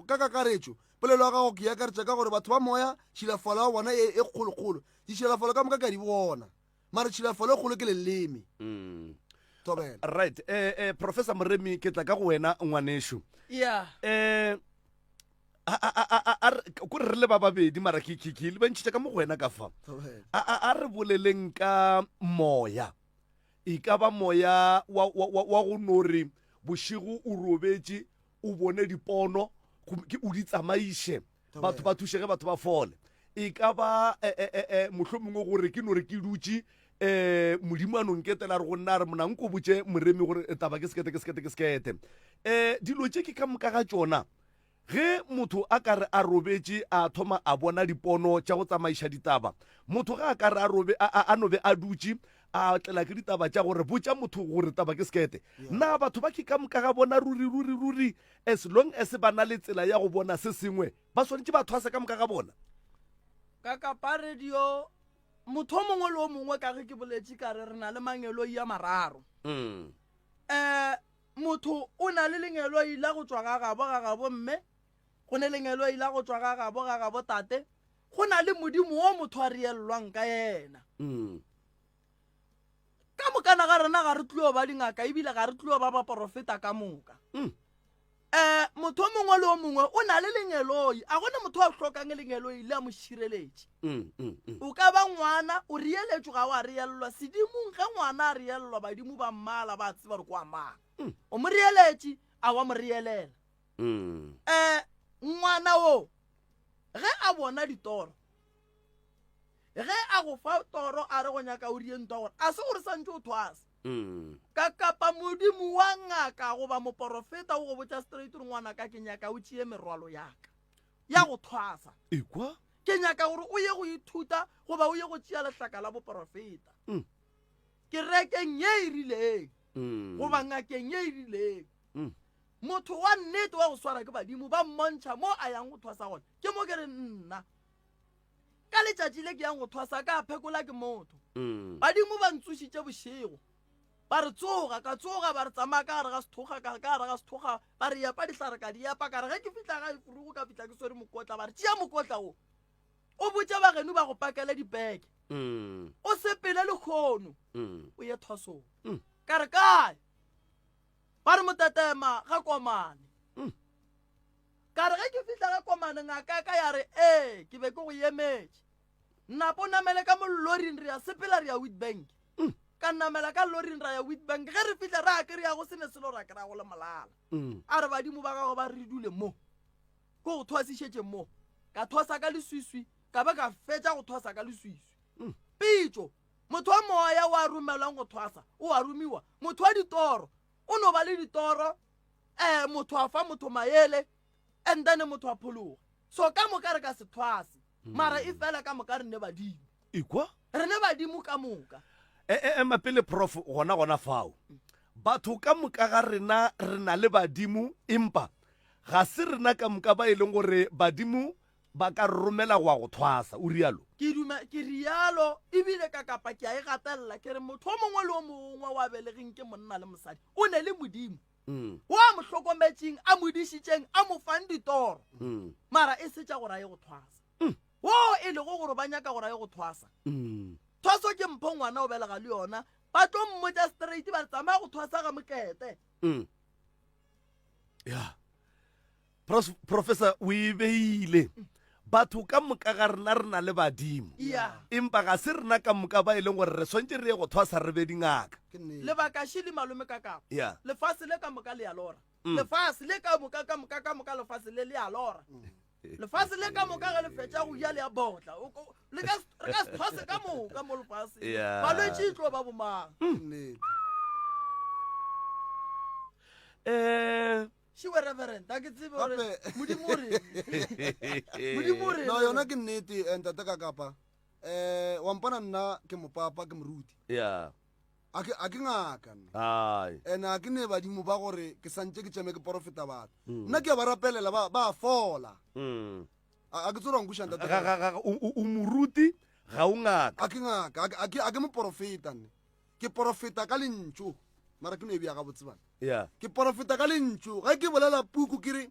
ka kakaretšo polelo ya gago ke e akaretša ka gore batho ba moya tšhilafalo ya bona e, e kgolokgolo ditšhilafalo ka moka ka di bona mara tšhilafalo e kgolo ke leleme mm. tobela right eh, eh, professor moremi ke tla ka go wena ngwanešu yeah. eh, ko re le ba babedi mara ke ke ke lebantšhitše ka mo go wena ka fa a re boleleng ka moya E ka ba moya wa, wa, wa, wa go no re bošego o robetše o bone dipono ke o di tsamaiše batho ba thušege batho ba fole. E ka ba e, e, e, e, mohlomongwe gore ke no re ke dutše um modimo a no nketela a re go nna a re mona nko botše moremi gore taba ke sekete ke sekete ke sekete. Um dilo tše ke ka moka ga tšona Ge motho a ka re a robetše a thoma a bona dipono tša go tsamaiša ditaba, motho ge a ka re a robe, a, a, a no be a dutše a, a tlela ke ditaba tša gore botša motho gore taba ke sekete. Na batho ba ke ka moka ga bona ruri ruri ruri as long as ba na le tsela ya go bona se sengwe ba swanetše ba thwase ka moka ga bona? Ka kapa radio motho o mongwe le o mongwe ka ge ke boletše ka re re na le mangeloi a mararo. Um motho o na le lengeloi la go tšwa ga gabo ga gabo mme, go ne lengeloi la go tšwa ga gabo ga gabo tate, go na le modimo wo motho a rielelwang ka yena. Mm. Ka mokana ga rena ga re tlio ba dingaka ebile ga re tlio ba baporofeta ka moka. Mm. Um motho o mongwe le o mongwe o na le lengeloi, a gona motho a hlokang lengeloi le a mo šireletše. Mm, mm, mm. O ka ba ngwana o rieletšwe ga o a rielelwa sedimong, ge ngwana a rielelwa badimo ba mmala ba tseba gore kwa mang. Mm. O mo rieletše a wa mo rielela. Um ngwana o ge a bona ditoro, ge a go fa toro a re go nyaka o rie ntwa gore a se gore santse o thwasa mm. ka kapa modimo wa ngaka goba moporofeta o go botša straight gore ngwana ka ke nyaka o tšee merwalo yaka ya go thwasa ekwa ke nyaka gore o ye go ithuta goba o ye go tšea lehlaka la boporofeta mm. kerekeng ye e rileng mm. goba ngakeng ye e rileng mm. Motho wa nnete wa go swara ke badimo ba mmontšha mo a yang go thwasa gona. Ke mo ke re nna ka letšatši le ke yang go thwasa ka phekola ke motho. Mm. Badimo ba ntsošitše bošego ba re tsoga ka tsoga ba re tsamaya ka gare ga sethoga ka ka gare ga sethoga ba re epa dihlare ka di epa ka re ge ke fihla ga efurugo ka fihla ke swere mokotla ba re tšea mokotla wo o botše bageno ba go pakele dipeke mm. o sepele lekgono mm. o ye thwasong mm. ka re kae Ba re motetema ga Komane. Mm. Ka re ge ke fihla ga Komane ngaka ka ya re ee ke be ke go emetše. Napo namele ka mo loring re ya sepela re ya Witbank. Mm. Ka namela ka loring ra ya Witbank ge re fihla ra ke re ya go sene selo ra kry-a go le molala. Mm. A re badimo ba gago ba re dule mo. Ko go thwasišetše mo. Ka thwasa ka leswiswi ka ba ka fetša go thwasa ka leswiswi. Mm. Pitšo Motho wa moya o a romelwang go thwasa o a romiwa. Motho wa ditoro o no ba le ditoro, um motho a fa motho maele and then motho a phologa. So ka moka re ka se thwase, mara e fela ka moka re ne badimo. Ekwa? Re ne badimo ka moka. E, e, ema pele prof gona gona fao. Batho ka moka ga rena re na le badimo empa ga se rena ka moka ba e leng gore badimo Ba ka romela go ya go thwasa, o rialo. Ke duma ke rialo, ebile ka kapa ke a e gatelela, ke re motho o mongwe le o mongwe wa belegeng ke monna le mosadi o ne le Modimo mm. wo a mo hlokometšeng, a mo dišitšeng, a mo fang ditoro, mm. mara e se tša gore a ye go thwasa. Mm. Wo e lego gore ba nyaka gore a ye go thwasa. Mm. Thwaso ke mpho ngwana o belega le yona, ba tlo mmotša straight ba re tsamaya go thwasa ga mokete. Mm. Yeah. Professor o e beile batho ka moka ga rena re na le badimo empa ga se rena ka moka ba e leng gore re swantse re ye go thwasa re be dingaka lebaka šili malome ka kapa yeah. lefase le ka moka le ya lora mm. lefase le ka moka ka moka ka moka lefase le le ya lora mm. lefase le ka moka ge le fetša go ja le ya botla re ka se thwase ka moka mo lefaseng yeah. balwetši e tlo ba bomang mm. eh Šiwe Reverend, a ke tsebe gore Gape- Modimo o reng. Modimo o reng. No yona ke nnete eh, ntate ka kapa eh wa mpona nna ke mopapa ke moruti ya a ke a ke ngaka nna ai ene a ke ne badimo ba gore ke santse ke tšame ke porofeta batho nna ke a ba rapelela ba ba fola Mm. a a ke tsore wa nkuša ntate ga ga ga o o- o moruti ga o ngaka a ke ngaka a ke- a ke a ke moporofeta nne ke porofeta ka lentšu mara ke no e bja gabotse bana yeah. ke porofeta ka lentšu ge ke bolela puku ke re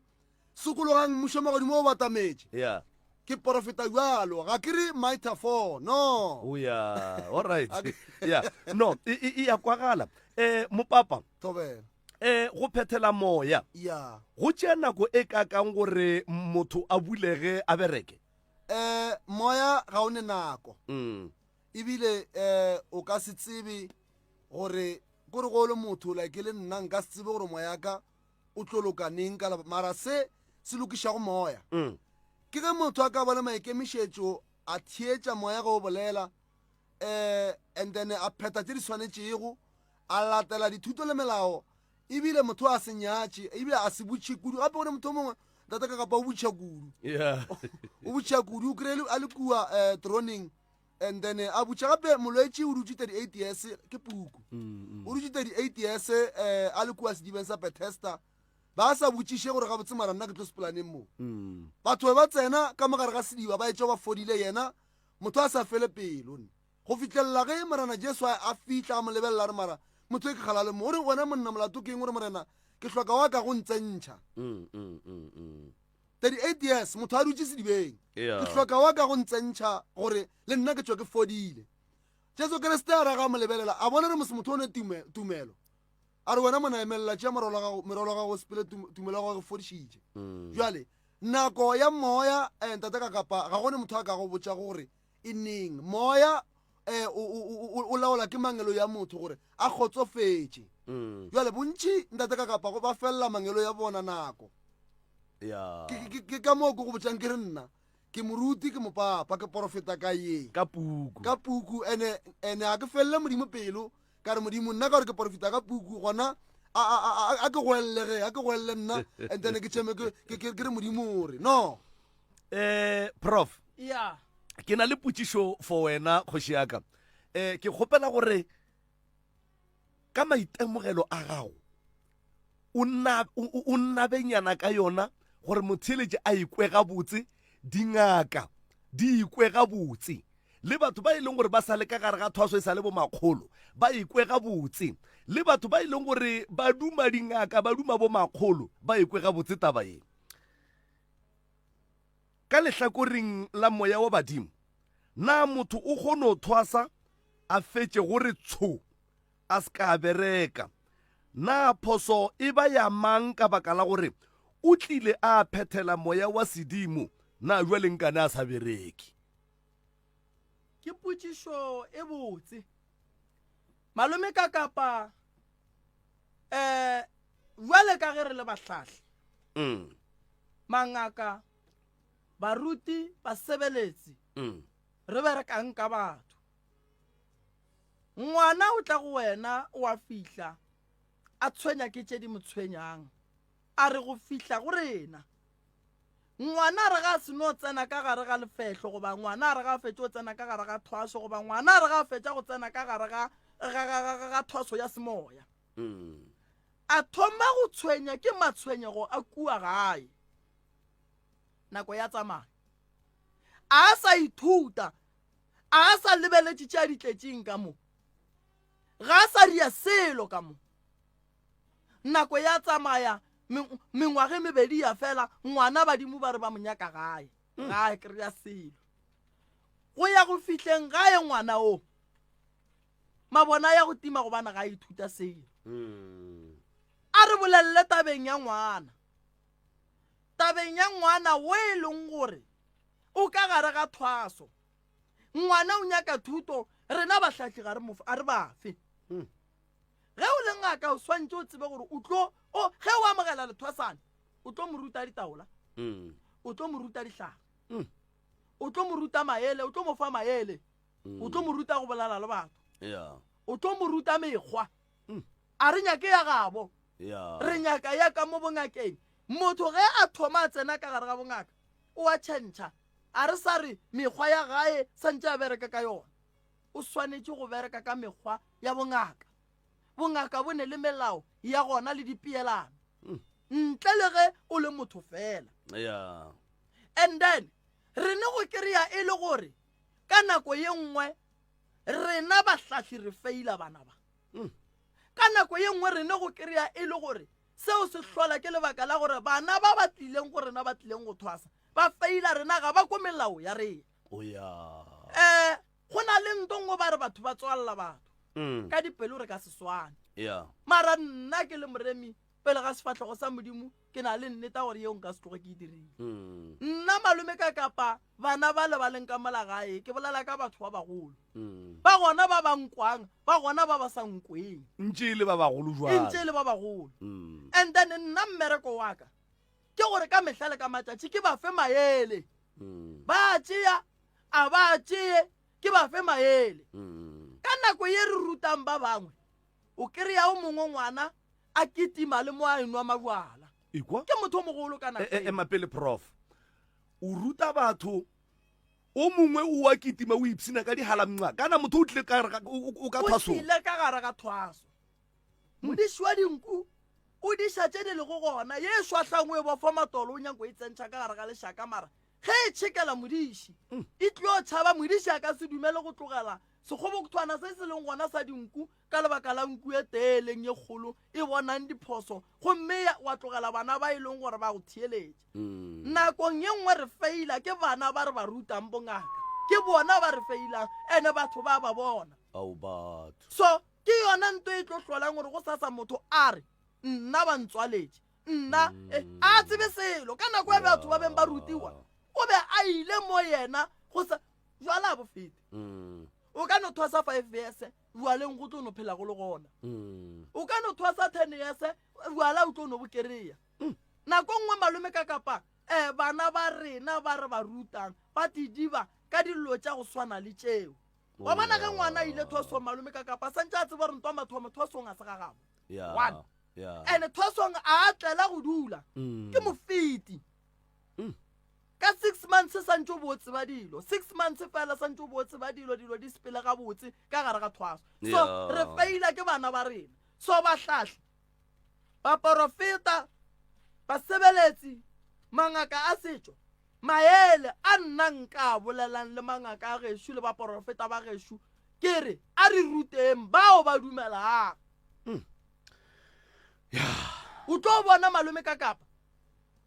sokologang mmušo magodimo o batametše yeah. ke porofeta jalo ga ke re metaphor no oh, yeah. all right yeah. no e, e, e ya kwagala eh mopapa thobela eh go phethela moya yeah. go tšea nako e kakang gore motho a bulege a bereke eh moya ga o ne nako mm. Ebile um o ka se tsebe gore kore go le motho like le nna nka se tsebe gore moya ka o tlo loka neng ka mara se se lokišago moya mm. ke ge motho a ka ba le maikemišetšo a theetša moya ge o bolela um and then a phetha tše di swanetšego a latela dithuto le melao ebile motho a se nyatše ebile a se butšhe kudu gape gone motho mongwe ntate ka kapa o butšha kudu yeah. o butšha kudu o kry a le kua um troning. And then a butša gape molwetši o dutše 38 years ke puku. O dutše 38 years eh a le kua sedibeng sa Bethesda. Ba sa botšiše gore gabotse mara nna ke tlo sepolaneng mo. Batho ba tsena ka mogare ga sediba ba etšwa ba fodile yena motho a sa fele pelo. Go fihlelela ge Morena Jesu a a fihla a mo lebelela a re mara motho e ke kgalale mo. O re wena monna molato ke eng o re Morena ke hloka wa ka go ntsentšha. 38 years motho a dutše sedibeng. Ke hloka wa ka go ntsentšha gore le nna ke tšwe ke fodile. Jesu Kriste a re ga mo lebelela a bona re mose motho o ne tumelo. A re wena mona emelela tšea morwalo wa gago merwalo wa gago o sepele tumelo ya gago e fodišitše. Jwale nako ya moya eh, ntate ka kapa ga gone motho a ka go botša gore e neng moya eh, o, o, o, o laola ke mangelo ya motho gore a kgotsofetše. Jwale bontši ntate ka kapa go ba felela mangelo ya bona nako. Ya. Ke, ke, ke ka moo ke go botšang ke re nna ke moruti ke mopapa ke porofeta ka ye. Ka puku. Ka puku ene ene a ke felele modimo pelo ka re modimo nna ka gore ke porofeta ka puku gona a a a a ke goelele ge a ke goelele nna and then ke tšheme ke ke ke re modimo o re no. Eh prof. Ya. Ke na le potšišo for wena kgoši ya ka. Eh ke kgopela gore ka maitemogelo a gago o nna o nnabenyana ka yona gore motheeletši a ikwe gabotse dingaka di ikwe gabotse le batho ba e leng gore ba sa le ka gare ga thwaso e sa le bomakgolo ba ikwe gabotse le batho ba e leng gore ba duma dingaka ba duma bomakgolo ba ikwe gabotse taba ye ka lehlakoreng la moya wa badimo na motho o kgono thwasa a fetše gore tsho a se ka bereka. Na phoso e ba ya mang ka baka la gore o tlile a phethela moya wa sedimo na jwale nkane a sa bereke? Ke potšišo e botse. Malome ka kapa eh jwale ka ge re le bahlahli mm. mangaka baruti basebeletsi mm. re berekang ka batho Ngwana o tla go wena o a fihla a tshwenya ke tše di mo tshwenyang, a re go fihla go rena. Ngwana a re ga a seno tsena ka gare ga lefehlo goba ngwana a re ga a fetše go tsena ka gare ga thwaso goba ngwana a re ga a fetša go tsena ka gare ga, ga, ga, ga, ga thwaso ya semoya. A thoma go tshwenya ke matshwenyego a kua gae. Nako ya tsamaya. A sa ithuta A a sa lebeletše tše a di tletšeng ka mo. Ga a sa ria selo ka mo. Nako ya tsamaya, mengwaga e mebedi ya fela, ngwana badimo ba re ba mo nyaka gae. Mm. Ga a kry-a selo. Go ya go fihleng gae ngwana o, mabona ya go tima gobane ga a ithuta selo. Mm. A re bolelele tabeng ya ngwana. Tabeng ya ngwana o e leng gore o ka gare ga thwaso ngwana o nyaka thuto rena bahlahli ga re mofe a re bafe hmm. ge o le ngaka o swantse o tsebe gore o tlo o ge o amogela lethwasane o tlo mo ruta ditaola hmm. o tlo mo ruta dihlare hmm. o tlo mo ruta maele o tlo mo fa maele o tlo mo ruta go bolala le batho o tlo mo ruta mekgwa a re nyake ya gabo re nyaka ya ka mo bongakeng motho ge a thoma a tsena ka gare ga bongaka o a tšhentšha a re sa re mekgwa ya gae santše a bereka ka yona o swanetše go bereka ka mekgwa ya bongaka bongaka bo ne le melao ya gona le dipeelano hmm. ntle le ge o le motho fela yeah. and then re ne go kry-a e le gore ka nako ye nngwe rena bahlahli re feila bana ba mm. ka nako ye nngwe re ne go kry-a e le gore Seo se hlola ke lebaka la gore bana ba ba tlileng go rena ba tlileng go thwasa ba feila rena ga ba ko melao ya rena. O ya. Eh, go na le nto nngwe ba re batho ba tswalela batho. Mm. Ka dipelo re ka se swane. Yeah. Mara nna ke le moremi pele ga sefahlego sa Modimo ke na le nneta gore yeo nka se tloge ke e dirile. Mm. Nna malome ka kapa bana ba le ba leng ka mola gae ke bolela ka batho ba bagolo. Mm. Ba gona ba ba nkwang, ba gona ba ba sa nkweng. Ntše e le ba bagolo E jwale. ntše e le ba bagolo. Mm. And then nna mmereko wa ka ke gore ka mehla le ka matšatši ke ba fe maele. Mm. Ba a tšea, a ba a tšee, ke ba fe maele. Mm. Ka nako ye re rutang ba bangwe, o kry-a o mongwe ngwana a kitima le mo a enwa majwala. Ekwa? Ke motho o mogolo ka nako E, e, eo. ema pele prof. O ruta batho. O mongwe o a kitima o ipshina ka dihalamnca. Kana motho o tlile ka gare ga o ka thwasong. O tlile ka gare ga thwaso. Modiši wa dinku o diša tše di lego gona, ye e šwahlang o e bofa matolo o nyako e tsentšha ka gare ga lešaka mara ge e tšhekela modiši e tlo tšhaba. Modiši a ka se dumele go tlogela sekgobokuthwana se se leng gona sa dinku ka lebaka la nku e tee e leng ye kgolo e bonang diphoso gomme wa tlogela bana ba e leng gore ba go theeletša. Mm. Nakong ye nngwe re feila ke bana ba re ba rutang bongaka, ke bona ba re feilang ene batho ba ba bona. Ao batho. So ke yona nto e tlo hlolang gore go sasa motho a re nna ba ntswaletše nna mm. eh, a tsebe selo ka nako e batho ba beng ba rutiwa o be a ile mo yena go sa jwala a bofete mm. o ka no thwasa five years bjaleng go tlo no phela go le gona mm. o ka no thwasa ten years bjala o tlo no bo kereya mm. nako nngwe malome ka kapa um bana ba rena ba re ba rutang ba didiba ka dilo tša go swana le tšeo wa bona ge ngwana a ile thwasong malome ka kapa santse a tseba gore ntwa mathomo thwasong a se ga gabo one and thwasong a tlela go dula mm. ke mofeti mm. Ka six months santše o bo o tseba dilo, six months fela santše o bo o tseba dilo, dilo di sepele gabotse ka gare ga thwaso. So Yeah. re feila ke bana ba rena. So bahlahli, baporofeta, basebeletsi, mangaka a setšo, maele a nna nka a bolelang le mangaka a gešo le baporofeta ba gešo ke re a re ruteng bao ba dumelago. O tlo bona malome ka kapa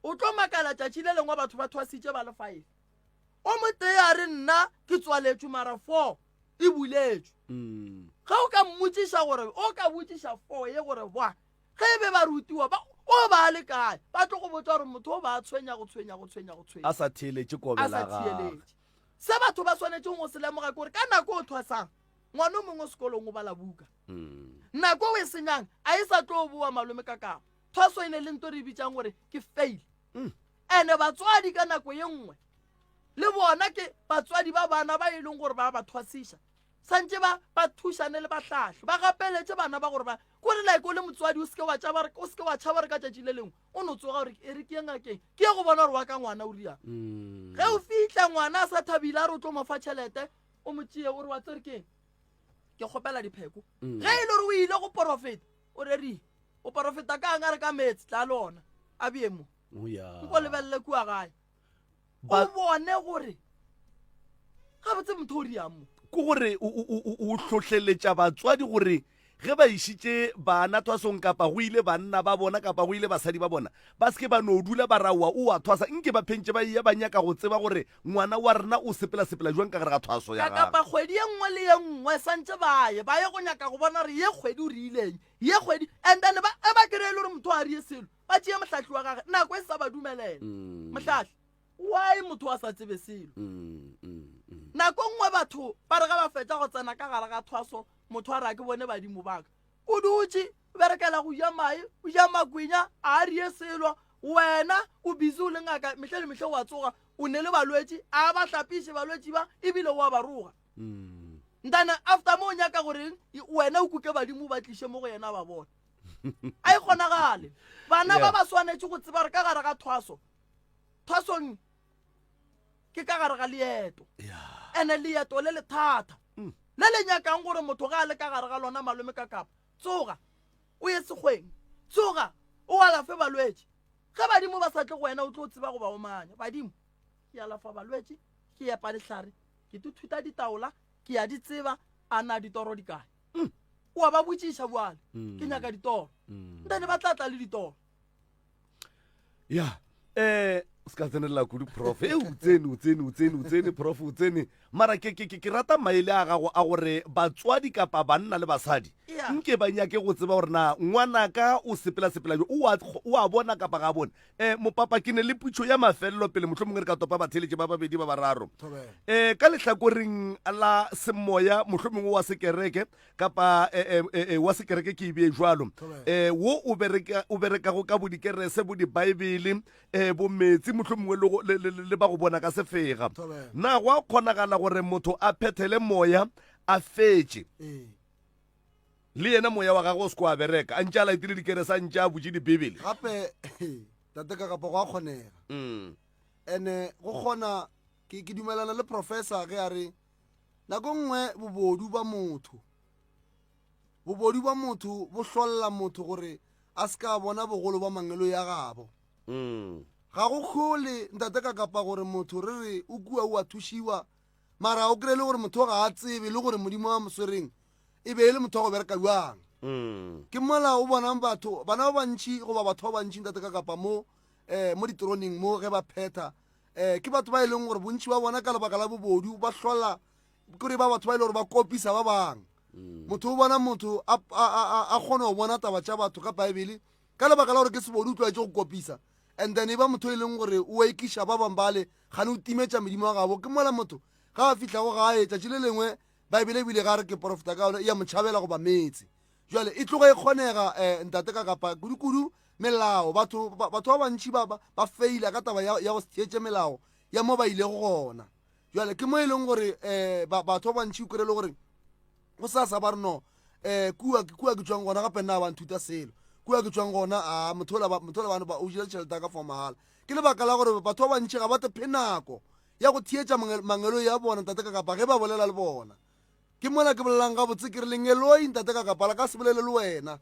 O tlo makala tšatši le lengwe batho ba thwasitše ba le five. O motee a re nna ke tswaletšwe mara four e buletšwe. Mm. Ge o ka mmotšiša gore o ka botšiša four ye gore boa ge e be ba rutiwa ba o ba le kae ba tlo go botša gore motho o ba tshwenya go tshwenya go tshwenya go tshwenya a sa theeletše kobe a la sa gagwe. theeletše. Se batho ba swanetšeng go se lemoga ke gore ka nako o thwasang ngwana o mongwe sekolong o bala buka. Mm. Nako o e senyang a e sa tlo boa malome ka kapa. Thwaso e ne le nto re e bitsang gore ke fail. Mm. Ene batswadi ka nako ye nngwe le bona ke batswadi ba bana ba e leng gore ba ba thwasiša santše ba ba thušane le bahlahli ba gapeletše bana ba gore ba kore like o le motswadi o seke wa tšaba o seke wa tšhaba gore ka tšatši le lengwe o no tsoga gore e re ke ye ngakeng ke ye go bona gore wa ka ngwana o riang mm. ge o fihla ngwana a sa thabile a re o tlo mo fa tšhelete o mo tšee o re wa tsere keng ke kgopela dipheko mm. ge e le gore o ile go porofeta o rerile o porofeta ka ang a re ka meetse tla le ona a bee mo Oh, yeah. nko lebelele kua gae o Ba- bone gore gabotse motho o riang mo ke gore o- o o- o hlohleletša batswadi gore ge ba išitše bana thwasong kapa go ile banna ba bona kapa go ile basadi ba bona ba se ke ba no dula ba raowa o a thwasa nke ba phentše ba eya ba nyaka go tseba gore ngwana wa rena o sepela-sepela jwang ka gare ga thwaso ya ka gagwe kapa kgwedi ye nngwe le ye nngwe santše ba ye ba ye go nyaka go bona gore ye kgwedi o riileng ye kgwedi and then ba e ba kry-e le gore motho a rie selo ba tšee mohlahli wa gage nako e sa ba dumelela Mm. mohlahli why motho a sa tsebe selo Mm, mm, mm. nako nngwe batho ba re ga ba fetša go tsena ka gare ga thwaso motho a re a ke bone badimo baka o dutše o berekela go ja mae o ja makwenya a rie selo wena o busy o le ngaka mehle le mehle wa tsoga o ne le balwetši a ba hlapiše balwetši ba ebile o a ba roga Mm. ntana after mo o nyaka goreng wena o kuke badimo o ba tliše mo go yena ba bona a e kgonagale bana ba Yeah. ba swanetše go tseba gore ka gare ga thwaso thwasong ke ka gare ga leeto Yeah. ene leeto le le thata Mm. le le nyakang gore motho ga a le ka gare ga lona malome ka kapa tsoga o ye sekgweng tsoga o alafe balwetši ge badimo ba sa tle go wena o tlo tseba go ba omanya badimo ke alafa balwetši ke epa dihlare ke tuthuta ditaola ke ya di tseba a na ditoro di kae Mm. o a ba botšiša bjale Mm. ke nyaka ditoro Mm. ntane ba tla tla le ditoro ya eh o se ka tsenelela kudu prof e o tsene o tsene o tsene o tsene prof o tsene mara ke ke ke ke rata maele a gago a gore batswadi kapa banna le basadi Yeah. nke ba nyake go tseba gore na ngwanaka o sepela sepela jo o a o a bona kapa ga a bone um mopapa ke ne le putšo ya mafelelo pele mohlomongwe re ka topa batheeletši ba babedi ba bararo Thobela. um ka lehlakoreng la semoya mohlomongwe wa sekereke kapa eh, eh, eh, wa sekereke ke ebee jwalo eh, wo o bereka o berekago ka bo dikerese bo dibaebele eh, bo metsi mohlomongwe le go- le- le le ba go bona ka sefega Thobela. na go a kgonagala gore motho a phethele moya a fetše Ee. le yena moya wa gagwe o se ko a bereka a ntše a laetile dikerese a ntše a butše dibibele gape tate ka kapa go a kgonega mm. ene go kgona Ke, ke dumelana le professor ge a re nako nngwe bobodu ba motho, bobodu ba motho bo hlolla motho gore a se ka bona bogolo ba mangeloi a gabo. Mm. Ga go kgole ntate ka kapa gore motho re re o kua o a thušiwa mara o kry-e le gore motho ga a tsebe le gore modimo wa mo swereng e be e le motho wa go bereka bjang. Mm. Ke mola o bonang batho bana ba bantši goba batho ba bantši ntate ka kapa mo um mo diteroneng mo ge ba phetha um ke batho ba e leng gore bontši ba bona ka lebaka la bobodu ba hlola kore ba batho ba e le gore ba kopisa ba bangwe. Motho o bona motho a kgona go bona taba tša batho ka Baebele ka lebaka la gore ke sebodu o tlwaetše go kopisa and then e ba motho e leng gore o ekiša ba bangwe bale gane o timetša medimo wa gabo. Ke mola motho ga a fihlago gae tšatši le lengwe Baebele ebile ga re ke porofeta ka yona e ya mo tšhabela goba metse. Jwale e tloga e kgonega um ntate ka kapa kudu-kudu melao batho batho ba bantši ba ba feila ka taba ya go se theetše melao ya mo ba ilego gona. Jwale ke mo e leng gore um batho ba bantši o kry le gore go sa sa ba re no um kua kua ke tšwang gona gape nna ba nthuta selo kua ke tšwang gona a motho ola motho ola bano o jela tšhelete ya ka for mahala. Ke lebaka la gore batho ba bantši ga ba te phe nako ya go theetša mangeloi a bona ntate ka kapa ge ba bolela le bona. Ke mola ke bolelang gabotse ke re lengeloi ntate ka kapa la ka se bolele le wena.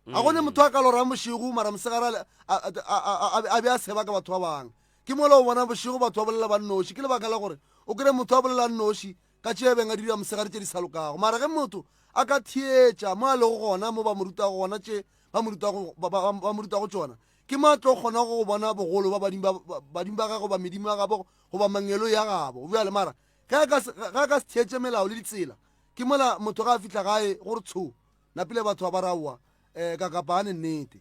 A gone motho a ka lorang bošego mara mosegare a be a seba ka batho ba bangwe. Ke mola o bona bošego batho ba bolela ba nnoši ke lebaka la gore o kry motho a bolela nnoši ka tše beng a dira mosegare tše di sa lokago. Mara ge motho a ka theetša mo a lego gona mo ba mo rutago gona tše ba mo rutago tšona Ke mo a tlo kgonago go bona bogolo ba badimo ba gagwe goba medimo ya gabo goba mangeloi a gabo. Bjale mara ge a ka se, ge a ka se theetše melao le ditsela, ke mola motho ge a fihla gae gore tsho, napile batho ba ba raowa um ka kapa a ne nnete.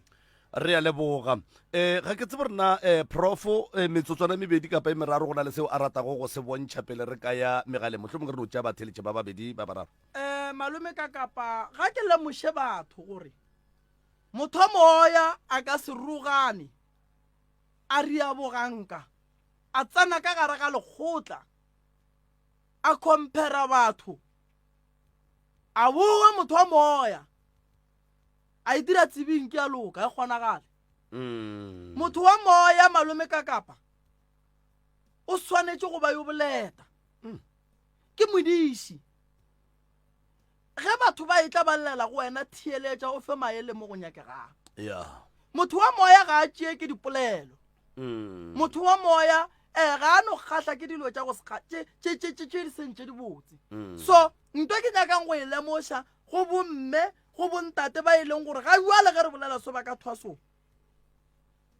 Re a leboga. Um ga ke tsebe rena um profo um metsotswana e mebedi kapa e meraro go na le seo a ratago go se bontšha pele re ka ya megaleng. Mohlomongwe re no tšea batheeletši ba babedi ba bararo. Um malome ka kapa ga ke lemoše batho gore Motho wa moya a ka se rogane, a riaboganka, a tsena ka gare ga lekgotla, a khomphera batho, a boa motho wa moya, a itira tsebing ke a loka, e kgonagale. Mm. Motho wa moya malome ka kapa o swanetše go ba yo boleta. Mm. Ke modiši. Ge batho ba etla ba llela go wena, theeletša o fe maele mo go nyakegago. Yeah. Motho wa moya ga a tšee ke dipolelo. Mm. Motho wa moya eh, ga a no kgahla ke dilo tša go tše tše tše tše tše di seng tše dibotse. Mm. So nto ke nyakang go e lemoša go bomme go bontate ba e leng gore ga jwale ge re bolela so ba ka thwasong.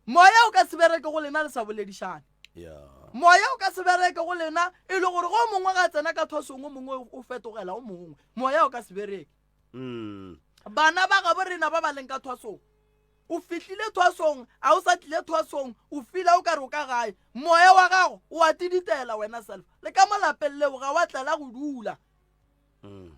Moya o ka se bereke go lena le sa boledišane. Yeah. Moya o ka se bereke go lena e le gore go mongwe ga tsena ka thwasong o mongwe o fetogela o mongwe. Moya o ka se bereke. Mm. Bana ba gabo rena ba ba leng ka thwasong. O fihlile thwasong, a o sa tlile thwasong, o fila o ka re o ka gae. Moya wa gago o a tiditela wena self. Le ka mo lapeng leo ga wa tlela go dula. Mm.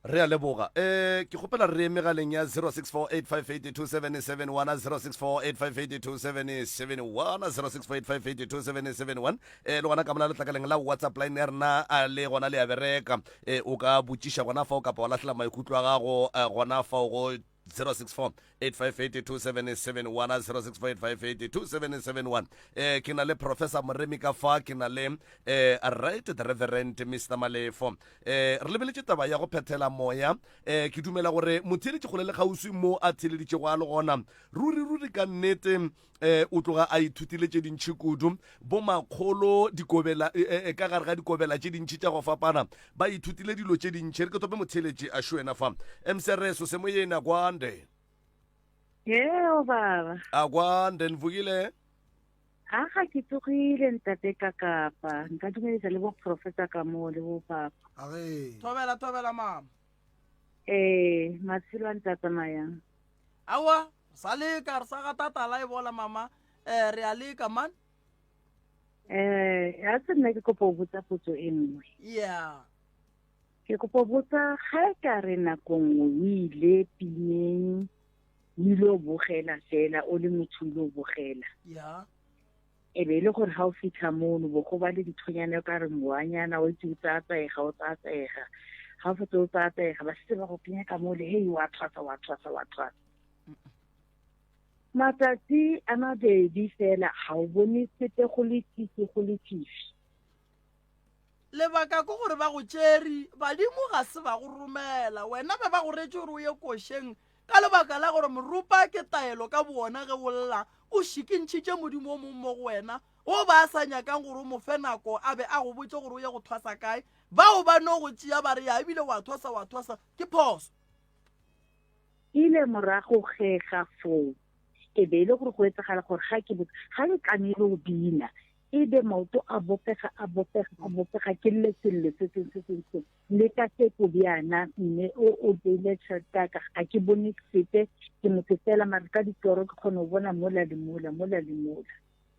Re a leboga. Eh, ke kgopela re ye megaleng ya 0648582771, 0648582771, 0648582771. Eh, le gona ka mola letlakaleng la WhatsApp line ya rena a le gona le a bereka. Eh, o ka botšiša gona fao kapa wa lahlela maikutlo a gago eh, gona fao go 0648582771, 0648582771. Eh, ke na le Professor Moremi ka fa, ke na le eh, right the Reverend Mr Malefo. Eh, re lebeletše taba ya go phethela moya. Eh, ke dumela gore motheeletši kgole le kgauswi mo a theeleditšego a le gona, ruri ruri ka nnete eh, o tloga a ithutile tše dintšhi kudu. Bomakgolo dikobela eh, eh, eh, ka gare ga dikobela tše dintšhi tša go fapana ba ithutile dilo tše dintšhi. Re ke tope motheeletši a šwena fa. MCRS semoyeni akwande. Yeo baba. Akwande nvukile. A ga ke tsogile ntate ka kapa nka dumeletsa le bo professor ka mo le bo papa. Age. Thobela thobela mama. Eh, matshelo a ntse a tsamayang. Aowa, re sa leka, re sa gata tala e bola mama. Eh, re a leka man. Eh, ya se nna ke kopa o botsa potso e nngwe. Yeah. Ke kopa o botsa ga e ka re nako nngwe o ile pineng o ile o bogela fela o le motho o ile o bogela. Yeah. E be e le gore ga o fitlha mono bo go ba le dithonyana o ka re moanyana o itse o tsaya-tsaega o tsaya-tsaega ga o fetse o tsaya-tsaega ba setse ba go kenya ka mole hei wa thwasa wa thwasa wa thwasa. Matsatsi a mabedi fela ga o bone sepe go le fifi go le fifi. Lebaka ke gore ba go tšere, badimo ga se ba go romela. Wena be ba go retše gore o ye košeng ka lebaka la gore moropa ke taelo ka bowona ge o lla, o šikintšhitše modimo o mong mo go wena wo ba sa nyakang gore o mo fe nako a be a go botše gore o ye go thwasa kae. Bao ba no go tšea ba re ya ebile wa thwasa wa thwasa, ke phoso. Ile morago ge ga foo e be e le gore go etsagala gore ga ke botse ga ke tlamehile go bina e be maoto a bopega a bopega a bopega ke lle sello se seng se seng se le ka seko bjana mme o o beile tšhelete ya ka ga ke bone sepe ke motho fela mare ka ditoro ke kgone go bona mola le mola mola le mola.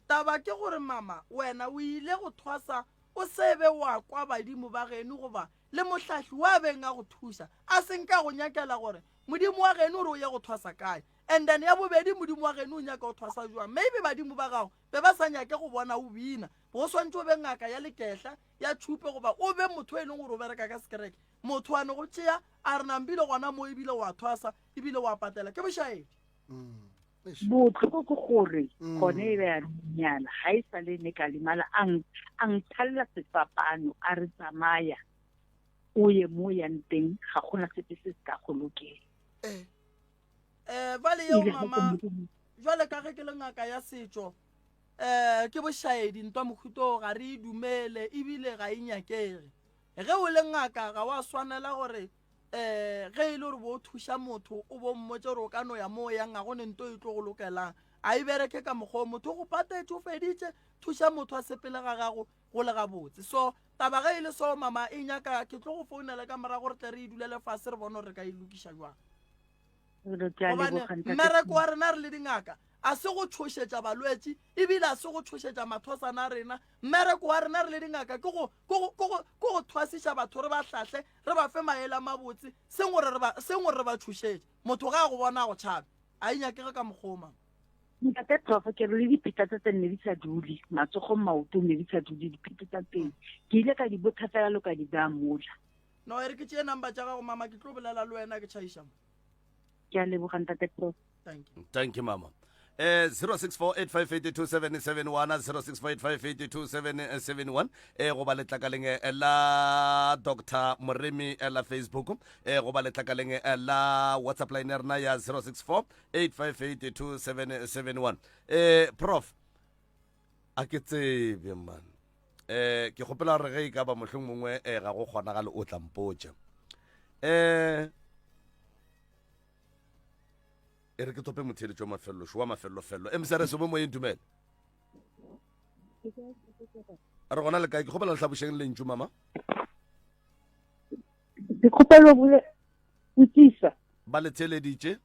Taba ke gore mama wena o ile go thwasa o se be wa kwa badimo ba geno goba le mohlahli wa beng a go thuša a se nka go nyakela gore modimo wa geno gore o ye go thwasa kae and then ya bobedi modimo wa geno o nyaka go thwasa jwang maybe badimo ba gago be ba sa nyake go bona o bina go swantse o be ngaka ya lekehla ya tšhupe goba o be motho e leng gore o bereka ka sekereke motho wa ne go tšea a re nambile gona mo ebile wa thwasa ebile wa patela ke bošaedi mm. Bohloko ke gore gone e be a nyala ga e sa le ne ka lemala a nthalela sefapano a re tsamaya o ye mo yang teng ga gona sepe se se ka go lokela. Eh, eh bale yeo mama jwale ka ge ke le ngaka ya setšo eh ke bošaedi ntwa mohuto ga re e dumele ebile ga e nyakege ge o le ngaka ga wa swanela gore um ge e le gore bo thuša motho o bo mmotse gore o ka no ya mo o yang ga go ne nto e tlo go lokelang a e bereke ka mokgwa o motho o go patetše o feditše thuša motho a sepele ga gago go le gabotse so taba ge e le so mama e nyaka ke tlo go founela ka morago re tle re e dulele fase re bone gore re ka e lokiša jwang gobane mmereko wa rena re le dingaka a se go tšhošetša balwetši ebile a se go tšhošetša mathosana a rena mmereko wa rena re le dingaka ke go thwasiša batho re ba hlahle re ba fe maele a mabotse seng gore re ba seng gore re ba tšhošetše motho ga a go bona a go tšhabe a e nyakege ka mokgwa o mang ntate profo ke re le dipheta tse tse nne di sa dule matsogong maotong ne di sa dule dipheta tsa teng ke ile ka di botha fela lo ka di baya mola no e re ke tšee number tša gago mama ke tlo bolela le wena ke tšhaiša mo ke a leboga ntate prof thank you thank you mama eh 0648582771 0648582771 eh goba letlakaleng eh, la Dr Moremi eh, la Facebook eh goba letlakaleng eh, la WhatsApp line ya rena ya 0648582771 eh prof a ke tsebe man eh ke kgopela gore ge e ka ba mohlong mongwe eh ga go kgonagale o tla mpotša eh e re ke tope motheeletši wa mafellošo wa mafellofello mcrs o mo moyeng dumela re gona le kae ke kgopela lehlabošeng lentšu mama ke kgopelo bole botsisa ba le theeleditše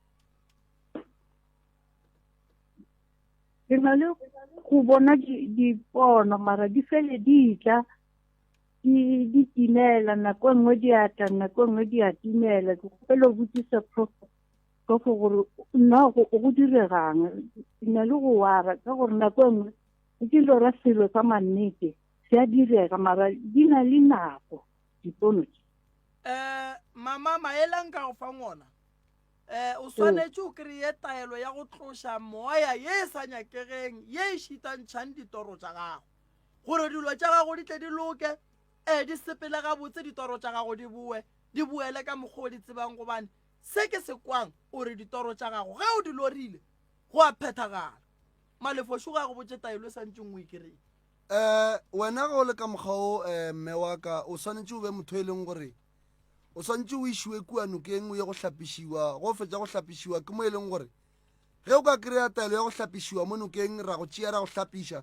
ke na le go bona dipono mara di fele di tla di di timela nako e nngwe di a tla nako e nngwe di a timela ke kgopela o botsise prof prof gore nna go go diregang ke na le go wara ka gore nako e nngwe ke lora selo sa mannete se a direga mara di na le nako dipono tše um mama maele a nka go fang ona um o swanetše o kry-e taelo ya go tloša moya ye e sa nyakegeng ye e šitantšhang ditoro tša gago gore dilo tša gago di tle di loke ee di sepele gabotse ditoro tša gago di boe di boele ka mokgwa o di tsebang gobane se ke se kwang o re ditoro tša gago ge o di lorile go a phethagala malefošo ga go botše taelo e santšeng o e kry-e um wena ge o le ka mokgwa o um mme wa ka o swanetše o be motho e leng gore o swanetše o išiwe kua nokeng o ye go hlapišiwa go fetša go hlapišiwa ke mo e leng gore ge o ka kry-a taelo ya go hlapišiwa mo nokeng ra go tšea ra go hlapiša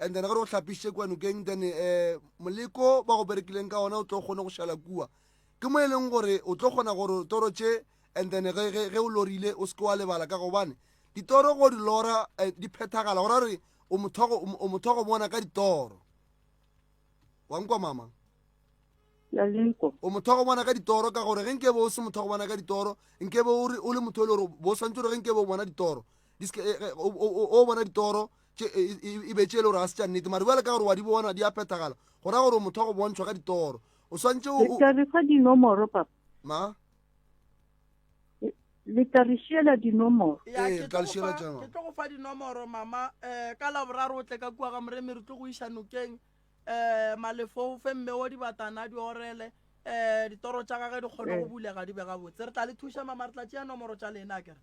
and then ge re go hlapišitše kua nokeng then um moleko ba go berekileng ka ona o tlo kgone go šala kua ke mo e leng gore o tlo kgona gore toro tše and then ge, ge, ge o lorile o se ke wa lebala ka gobane ditoro go di lora eh, di phethagala go ra re o motho wa go bona ka ditoro wa nkwa mama o motho wa go bona ka ditoro ka gore ge nkebe o se motho wa go bona ka ditoro nkebe o le motho e le gore bo swantse gore ge nkebe o bona ditoro eh, eh, o bona ditoro e, e, e be tše e le gore ga se tša nnete mare bjale ka gore wa di bona di a phethagala go ra gore o motho wa go bontšhwa ka ditoro o swantse re fa dinomoro papa ma Le tla re šiela dinomoro. Ya, Ee, ke re tla tlo le go šiela fa- tša ke tlo go fa dinomoro mama um ka laboraro o tle ka kua ga moremi re tlo go iša nokeng um malefo o fe mme o dibatana a di orele um ditoro tša gage di kgone go bulega di be gabotse re tla le thuša mama re tla tšea nomoro tša lena akere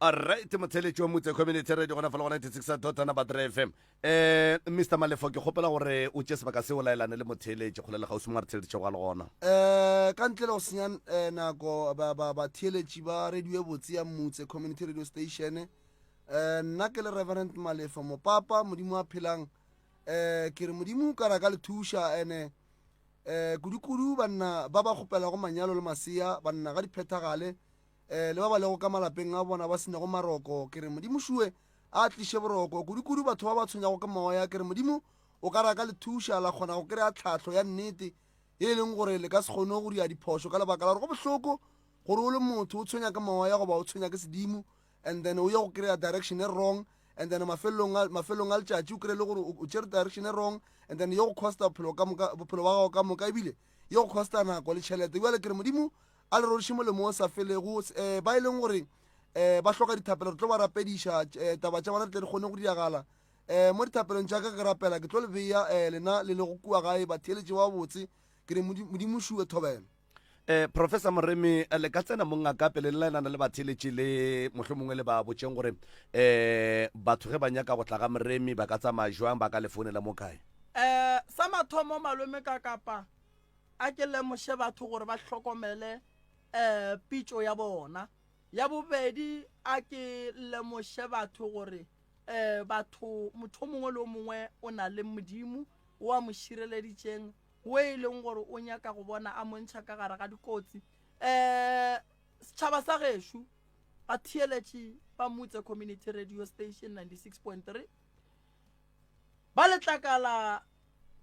Alright, motheletši wa Motse Community Radio gona fa le go 96 dot number 3 FM. Eh Mr Malefo ke kgopela gore o tše sebaka seo laelane le motheletši kgole le kgauswi mo a re theleditšego a le gona. Eh ka ntle le go senya eh, nako ba ba batheeletši ba radio e botse ya Motse Community Radio Station eh nna ke le Reverend Malefo mopapa modimo a phelang eh ke re modimo ka ra ka le thuša ene eh kudu-kudu banna ba ba kgopelago manyalo le masea banna ga di phethagale eh, le ba ba lego ka malapeng a bona ba senego maroko ke re modimo šue a tliše boroko kudu-kudu batho ba ba tshwenyago ke moya ke re modimo o ka raka le thuša la kgona go kry-a tlhahlo ya nnete e leng gore le ka se kgone go dira diphošo ka lebaka la gore go bohloko gore o le motho o tshwenya ke moya goba o tshwenya ke sedimo and then o ye go kry-a direction e wrong and then mafelelong a mafelelong a letšatši o kry-e le gore o tšere direction e wrong and then ye go costa bophelo ka moka bophelo ba gago ka moka ebile ye go costa nako le tšhelete bjale ke re modimo a le roriše molemo o sa felego um ba e leng gore um ba hloka dithapelo re tlo ba rapediša um taba tša bona di tle di kgone go diragala um mo dithapelong tša ka ke rapela ke tlo le beya um lena le lego kua gae batheeletše ba botse ke re modimo šue thobela Eh, Professor Moremi, eh, le ka tsena mong ka pele le laelana le batheeletši le mohlomongwe le ba botšeng gore eh batho ge ba nyaka go tla ga Moremi ba ka tsamaya jwang ba ka le founela mo kae? Eh, sa mathomo malome ka kapa A ke lemoše batho gore ba hlokomele um pitšo ya bona. Ya bobedi, a ke lemoše batho gore um batho motho o mongwe le o mongwe o na le Modimo o a mo šireleditšeng wo e leng gore o nyaka go bona a mo ntšha ka gare ga dikotsi. Um setšhaba sa gešo, batheeletši ba Mutse Community Radio Station 96.3, ba letlakala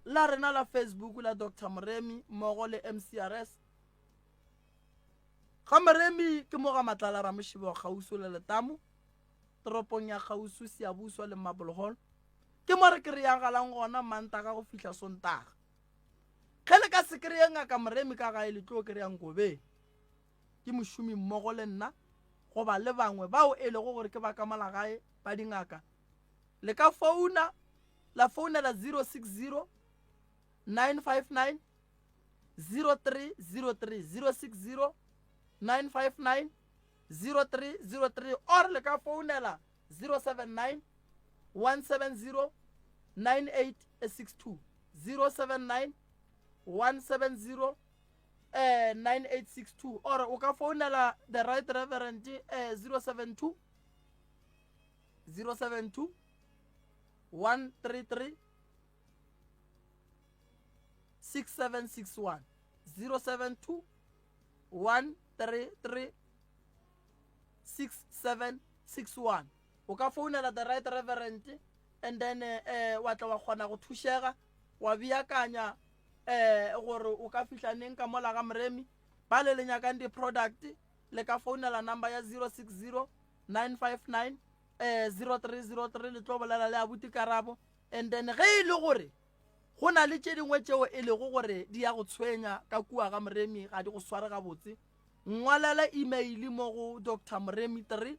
la rena la Facebook la Doctor Moremi mmogo le MCRS. Ga Moremi ke mo ga Matlala Ramošibo kgauswi le Letamo, toropong ya kgauswi Siyabuswa le Marble Hall. Ke mo re kry-agalang gona Mantaga go fihla Sontaga. Ge le ka se kry-e ngaka Moremi ka gae le tlo kry-a Nkobeng. Ke mošomi mmogo le nna goba le bangwe bao e lego gore ke ba ka mola gae ba dingaka. Le ka founa la founela 060 959 0303 060 959 0303 or le ka founela 079 170 9862 079 170 eh 9862 or o ka founela the right reverend eh 072 072 133 6761 072 133 6761 o ka founela the right reverend and then eh, wa tla wa kgona go thušega wa beakanya eh gore o ka fihla neng ka mola ga moremi ba le le nyakang di-product le ka founela number ya 060 959 eh 0303 le tlo bolela le abuti karabo and then ge e le gore go na le tše dingwe tšeo e lego gore di ya go tshwenya ka kua ga moremi ga di go sware gabotse ngwalela email mo go dr moremi 3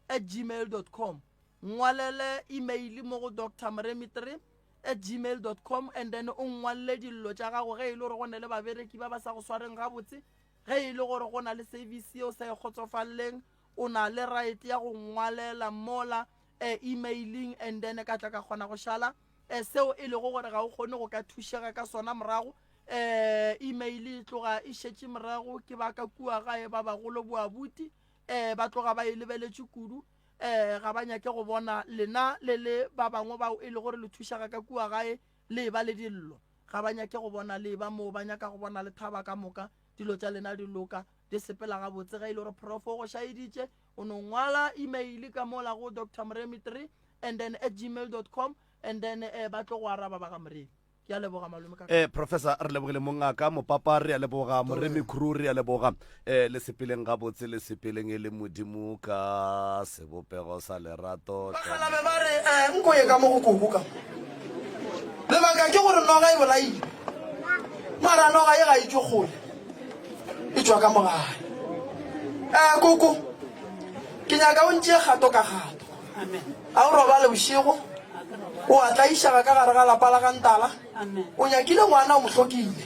at gmail dot com ngwalele email mo go dr moremi 3 at gmail dot com and then o ngwalele dillo tša gago ge e le gore go ne le babereki ba ba sa go swareng gabotse ge e le gore go na le service yeo sa e kgotsofaleleng O na le right ya go ngwalela mola eh, emailing and then ka tla ka kgona go šala eh, seo e lego gore ga o kgone go ka thušega ka sona morago eh, email e tloga e šetše morago ke ba ka kua gae ba bagolo boabuti eh, ba tloga ba e lebeletše kudu eh, ga ba nyake go bona lena le le ba bangwe bao e le gore le thušega ka kua gae le e ba le dillo ga ba nyake go bona le e ba moo ba nyaka go bona le thaba ka moka dilo tša lena di loka di sepela gabotse. Ge e le gore prof o go šaeditše, o no ngwala email ka mola go Doctor Moremi 3 and then at gmail dot com and then eh, ba tlo go araba ba ga Moremi. Ke a leboga malome ka. Eh, Professor, re lebogile mongaka, mopapa re a leboga, Moremi crew re a leboga. Eh, le sepeleng gabotse, le sepeleng e le Modimo ka sebopego sa lerato. Bakgalabe ba re, Eh, nko ye ka mo go koko ka mo. Lebaka ke gore noga e bolaile. Mara noga ye ga e tšwe kgole, e tšwa ka mo gae. Eh, koko, ke nyaka o ntšee kgato ka kgato. A o robale bošego? O a tlaišega ka gare ga lapa la ga Ntala? O nyakile ngwana o mo hlokile.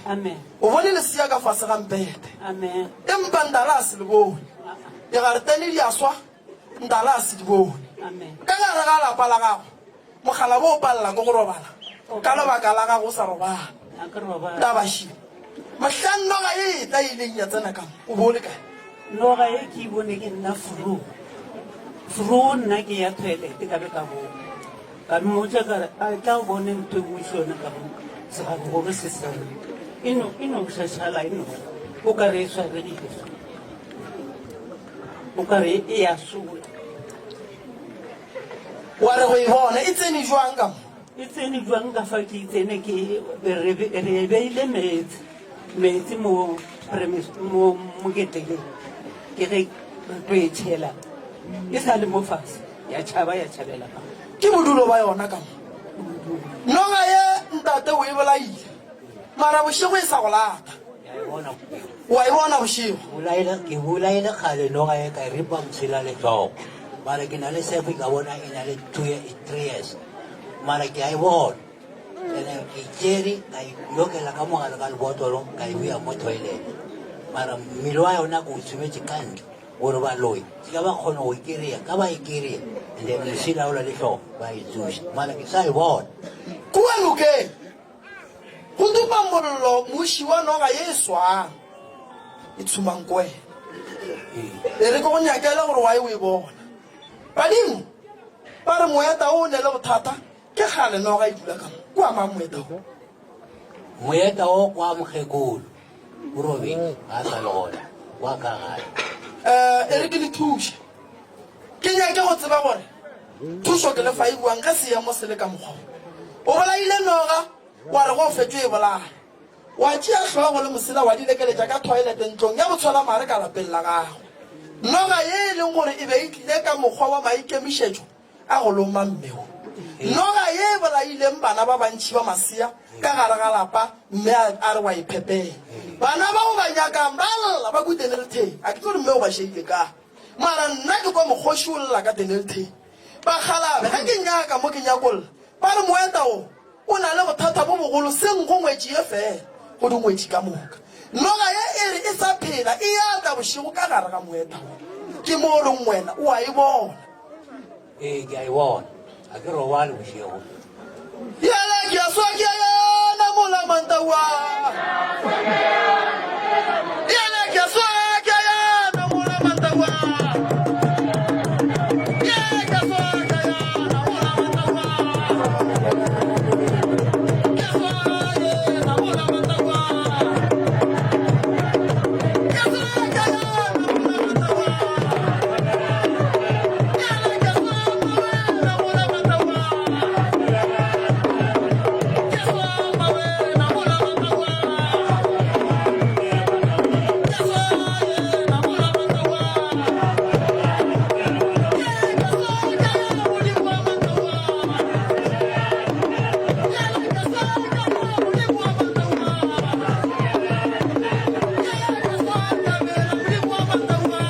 O bone lesea ka fase ga mpete. Empa Ntala a se le bone. Digaretene di a swa, Ntala a se di bone. Ka gare ga lapa la gago, mokgalabo o palela ke go robala ka lebaka la gago o sa robala. Taba še, mohlang noga e etla e ileng ya tsena ka mo, o be o le kae? Noga e ke e bone ke nna Furu. Furu nna ke ya toilet ka be ka boa. Ka mmotša ka re, a tla o bone ntho e nngwe še yona ka mo segabogolo se sena. E no, e no šašala e no, o ka re e swaregile so. O ka re e a sola. Wa re go e bona e tsene jwang ka mo? E tsene jwang ka fa ke tsene ke re re beile meetse meetse mo premise mo moketeleng ke ge re tlo e tšhela e sa le mo fase ya tšhaba ya tšhabela ka Ke bodulo ba yona ka mo. Noga ye ntate o e bolaile mara bošego e sa go lata. Wa e bona bošego. Bolaile ke bolaile kgale noga e ka e ripa mosela le hlogo mara ke na le sefe ka bona e na le 3 years mara ke a e bona ene ke tšere ka e lokela ka mogare ka lebotlolo ka e beya mo toilet mara mmele wa yona ke o tshometše ka ntle gore baloi se ka ba kgona go e kry-a ka ba e kry-a and then mosela ola le hlogo ba e tsoša mara ke sa e bona Kua nokeng go dupa mollo muši wa noga ye e swang e tshumang ko wena. E re ke go nyakele gore wa e o e bona. Badimo ba re moeta o o ne le bothata ke kgale noga e dula ka mo. Kua mang moeta o? Moeta o kwa mokgekolo o robetše ga a sa le gona kwa ka gae. Eh, e re ke le thuše. Ke nyake go tseba gore thušo ke le fa e buang ge seemo se le ka mokgwa wo. O bolaile noga wa re go fetšo e bolaya. Wa tšea hlogo le mosela wa di lekeletša ka thoilete ntlong ya botshwelamare ka lapeng la gago. Noga ye e leng gore e be e tlile ka mokgwa wa maikemišetšo a go loma mme wo. Noga ye e bolaileng bana ba bantši ba masea ka gare ga lapa mme a re wa e phepela. Bana bao ba nyakang ba lla ba ku Dennilton. A ke tsebe gore mme o ba šedile kae. Mara nna ke kwa mokgoši o lla ka Dennilton. Bakgalabe ge ke nyaka mo ke nyakolla ba re moeta wo o na le bothata bo bogolo seng go ngwetši ye feela, go dingwetši ka moka. Noga ye e re e sa phela e ya tla bošego ka gare ga moeta wo. Ke mo o reng wena o a e bona. Ee, ke a e bona. Ga ke robale bošego. Yela ke a swa ke a yana mola mantaua. Yela ke a swa ke a yana mola mantaua. Yela ke a swa ke a yana mola mantaua. Ke a swa yena mola mantaua. Ke a swa ke a yana mola mantaua. Yela ke a swa mawena mola mantaua. Ke a swa mawena mola mantaua. Ke a swa yena mola mantaua. Ye ke a swa ke a yana modimo wa mantaua. Yela ke a swa ke a yana modimo wa mantaua. Ye ke a swa ke a bela modimo wa mantaua.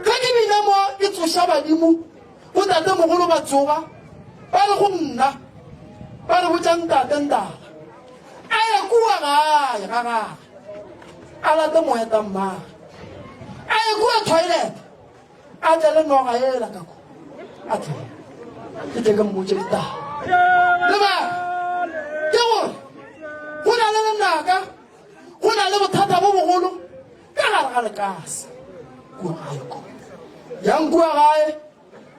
Ge ke bile mo ke tsoša badimo, botatemogolo ba tsoga ba re go nna, ba re botša ntate Ntaba a ye kua gae ga gagwe a late moeta mmagwe, a ye kua toilet a tle le noga yela ka kwa a tle ke tle ke mmotše ditaba. Lebaka ke gore go na le lenaka, go na le bothata bo bogolo ka gare. gare ga lekase kua gae kua. Yang kua gae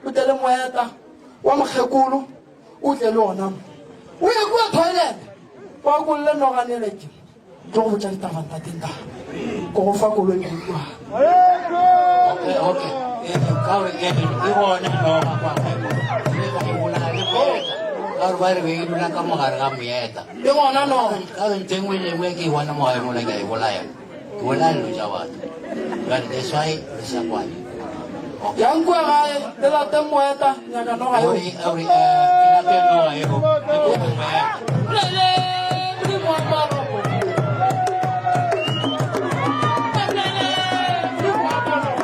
o tle le moeta wa mokgekolo o tle le ona mo. O ye kua toilet o akolle nogane ele ke tlo go botša ditaba ntate nta ko go fa koloi go kua. Okay, okay. Eh, ka gore e e gona noga kwa gae mo. Mme ka e bolaya le moeta. Ka gore ba re be e dula ka mogare ga moeta. E gona noga. Ka gore ntho e nngwe le e nngwe ke e bona mo gae mola ke a e bolaya. Ke bolaya dilo tša batho. Jwale that's why re sa kwane. Okay. Yang kua gae le late moeta nyaka noga eo. Ore, ore, eh, ke late noga eo. Le kope moeta. Bolele Modimo wa Maroko. Bolele Modimo wa Maroko.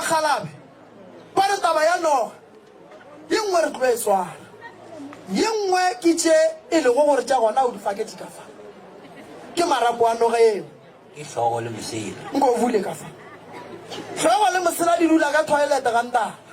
Kgalabe, ba re taba ya noga ye nngwe re tlo e swara, ye nngwe ke tše e lego gore tša gona o di faketše ka fa. Ke marapo a noga eo. Ke hlogo le mosela. Nko o bule ka fa. Hlogo le mosela di dula ka toilet ga ntate.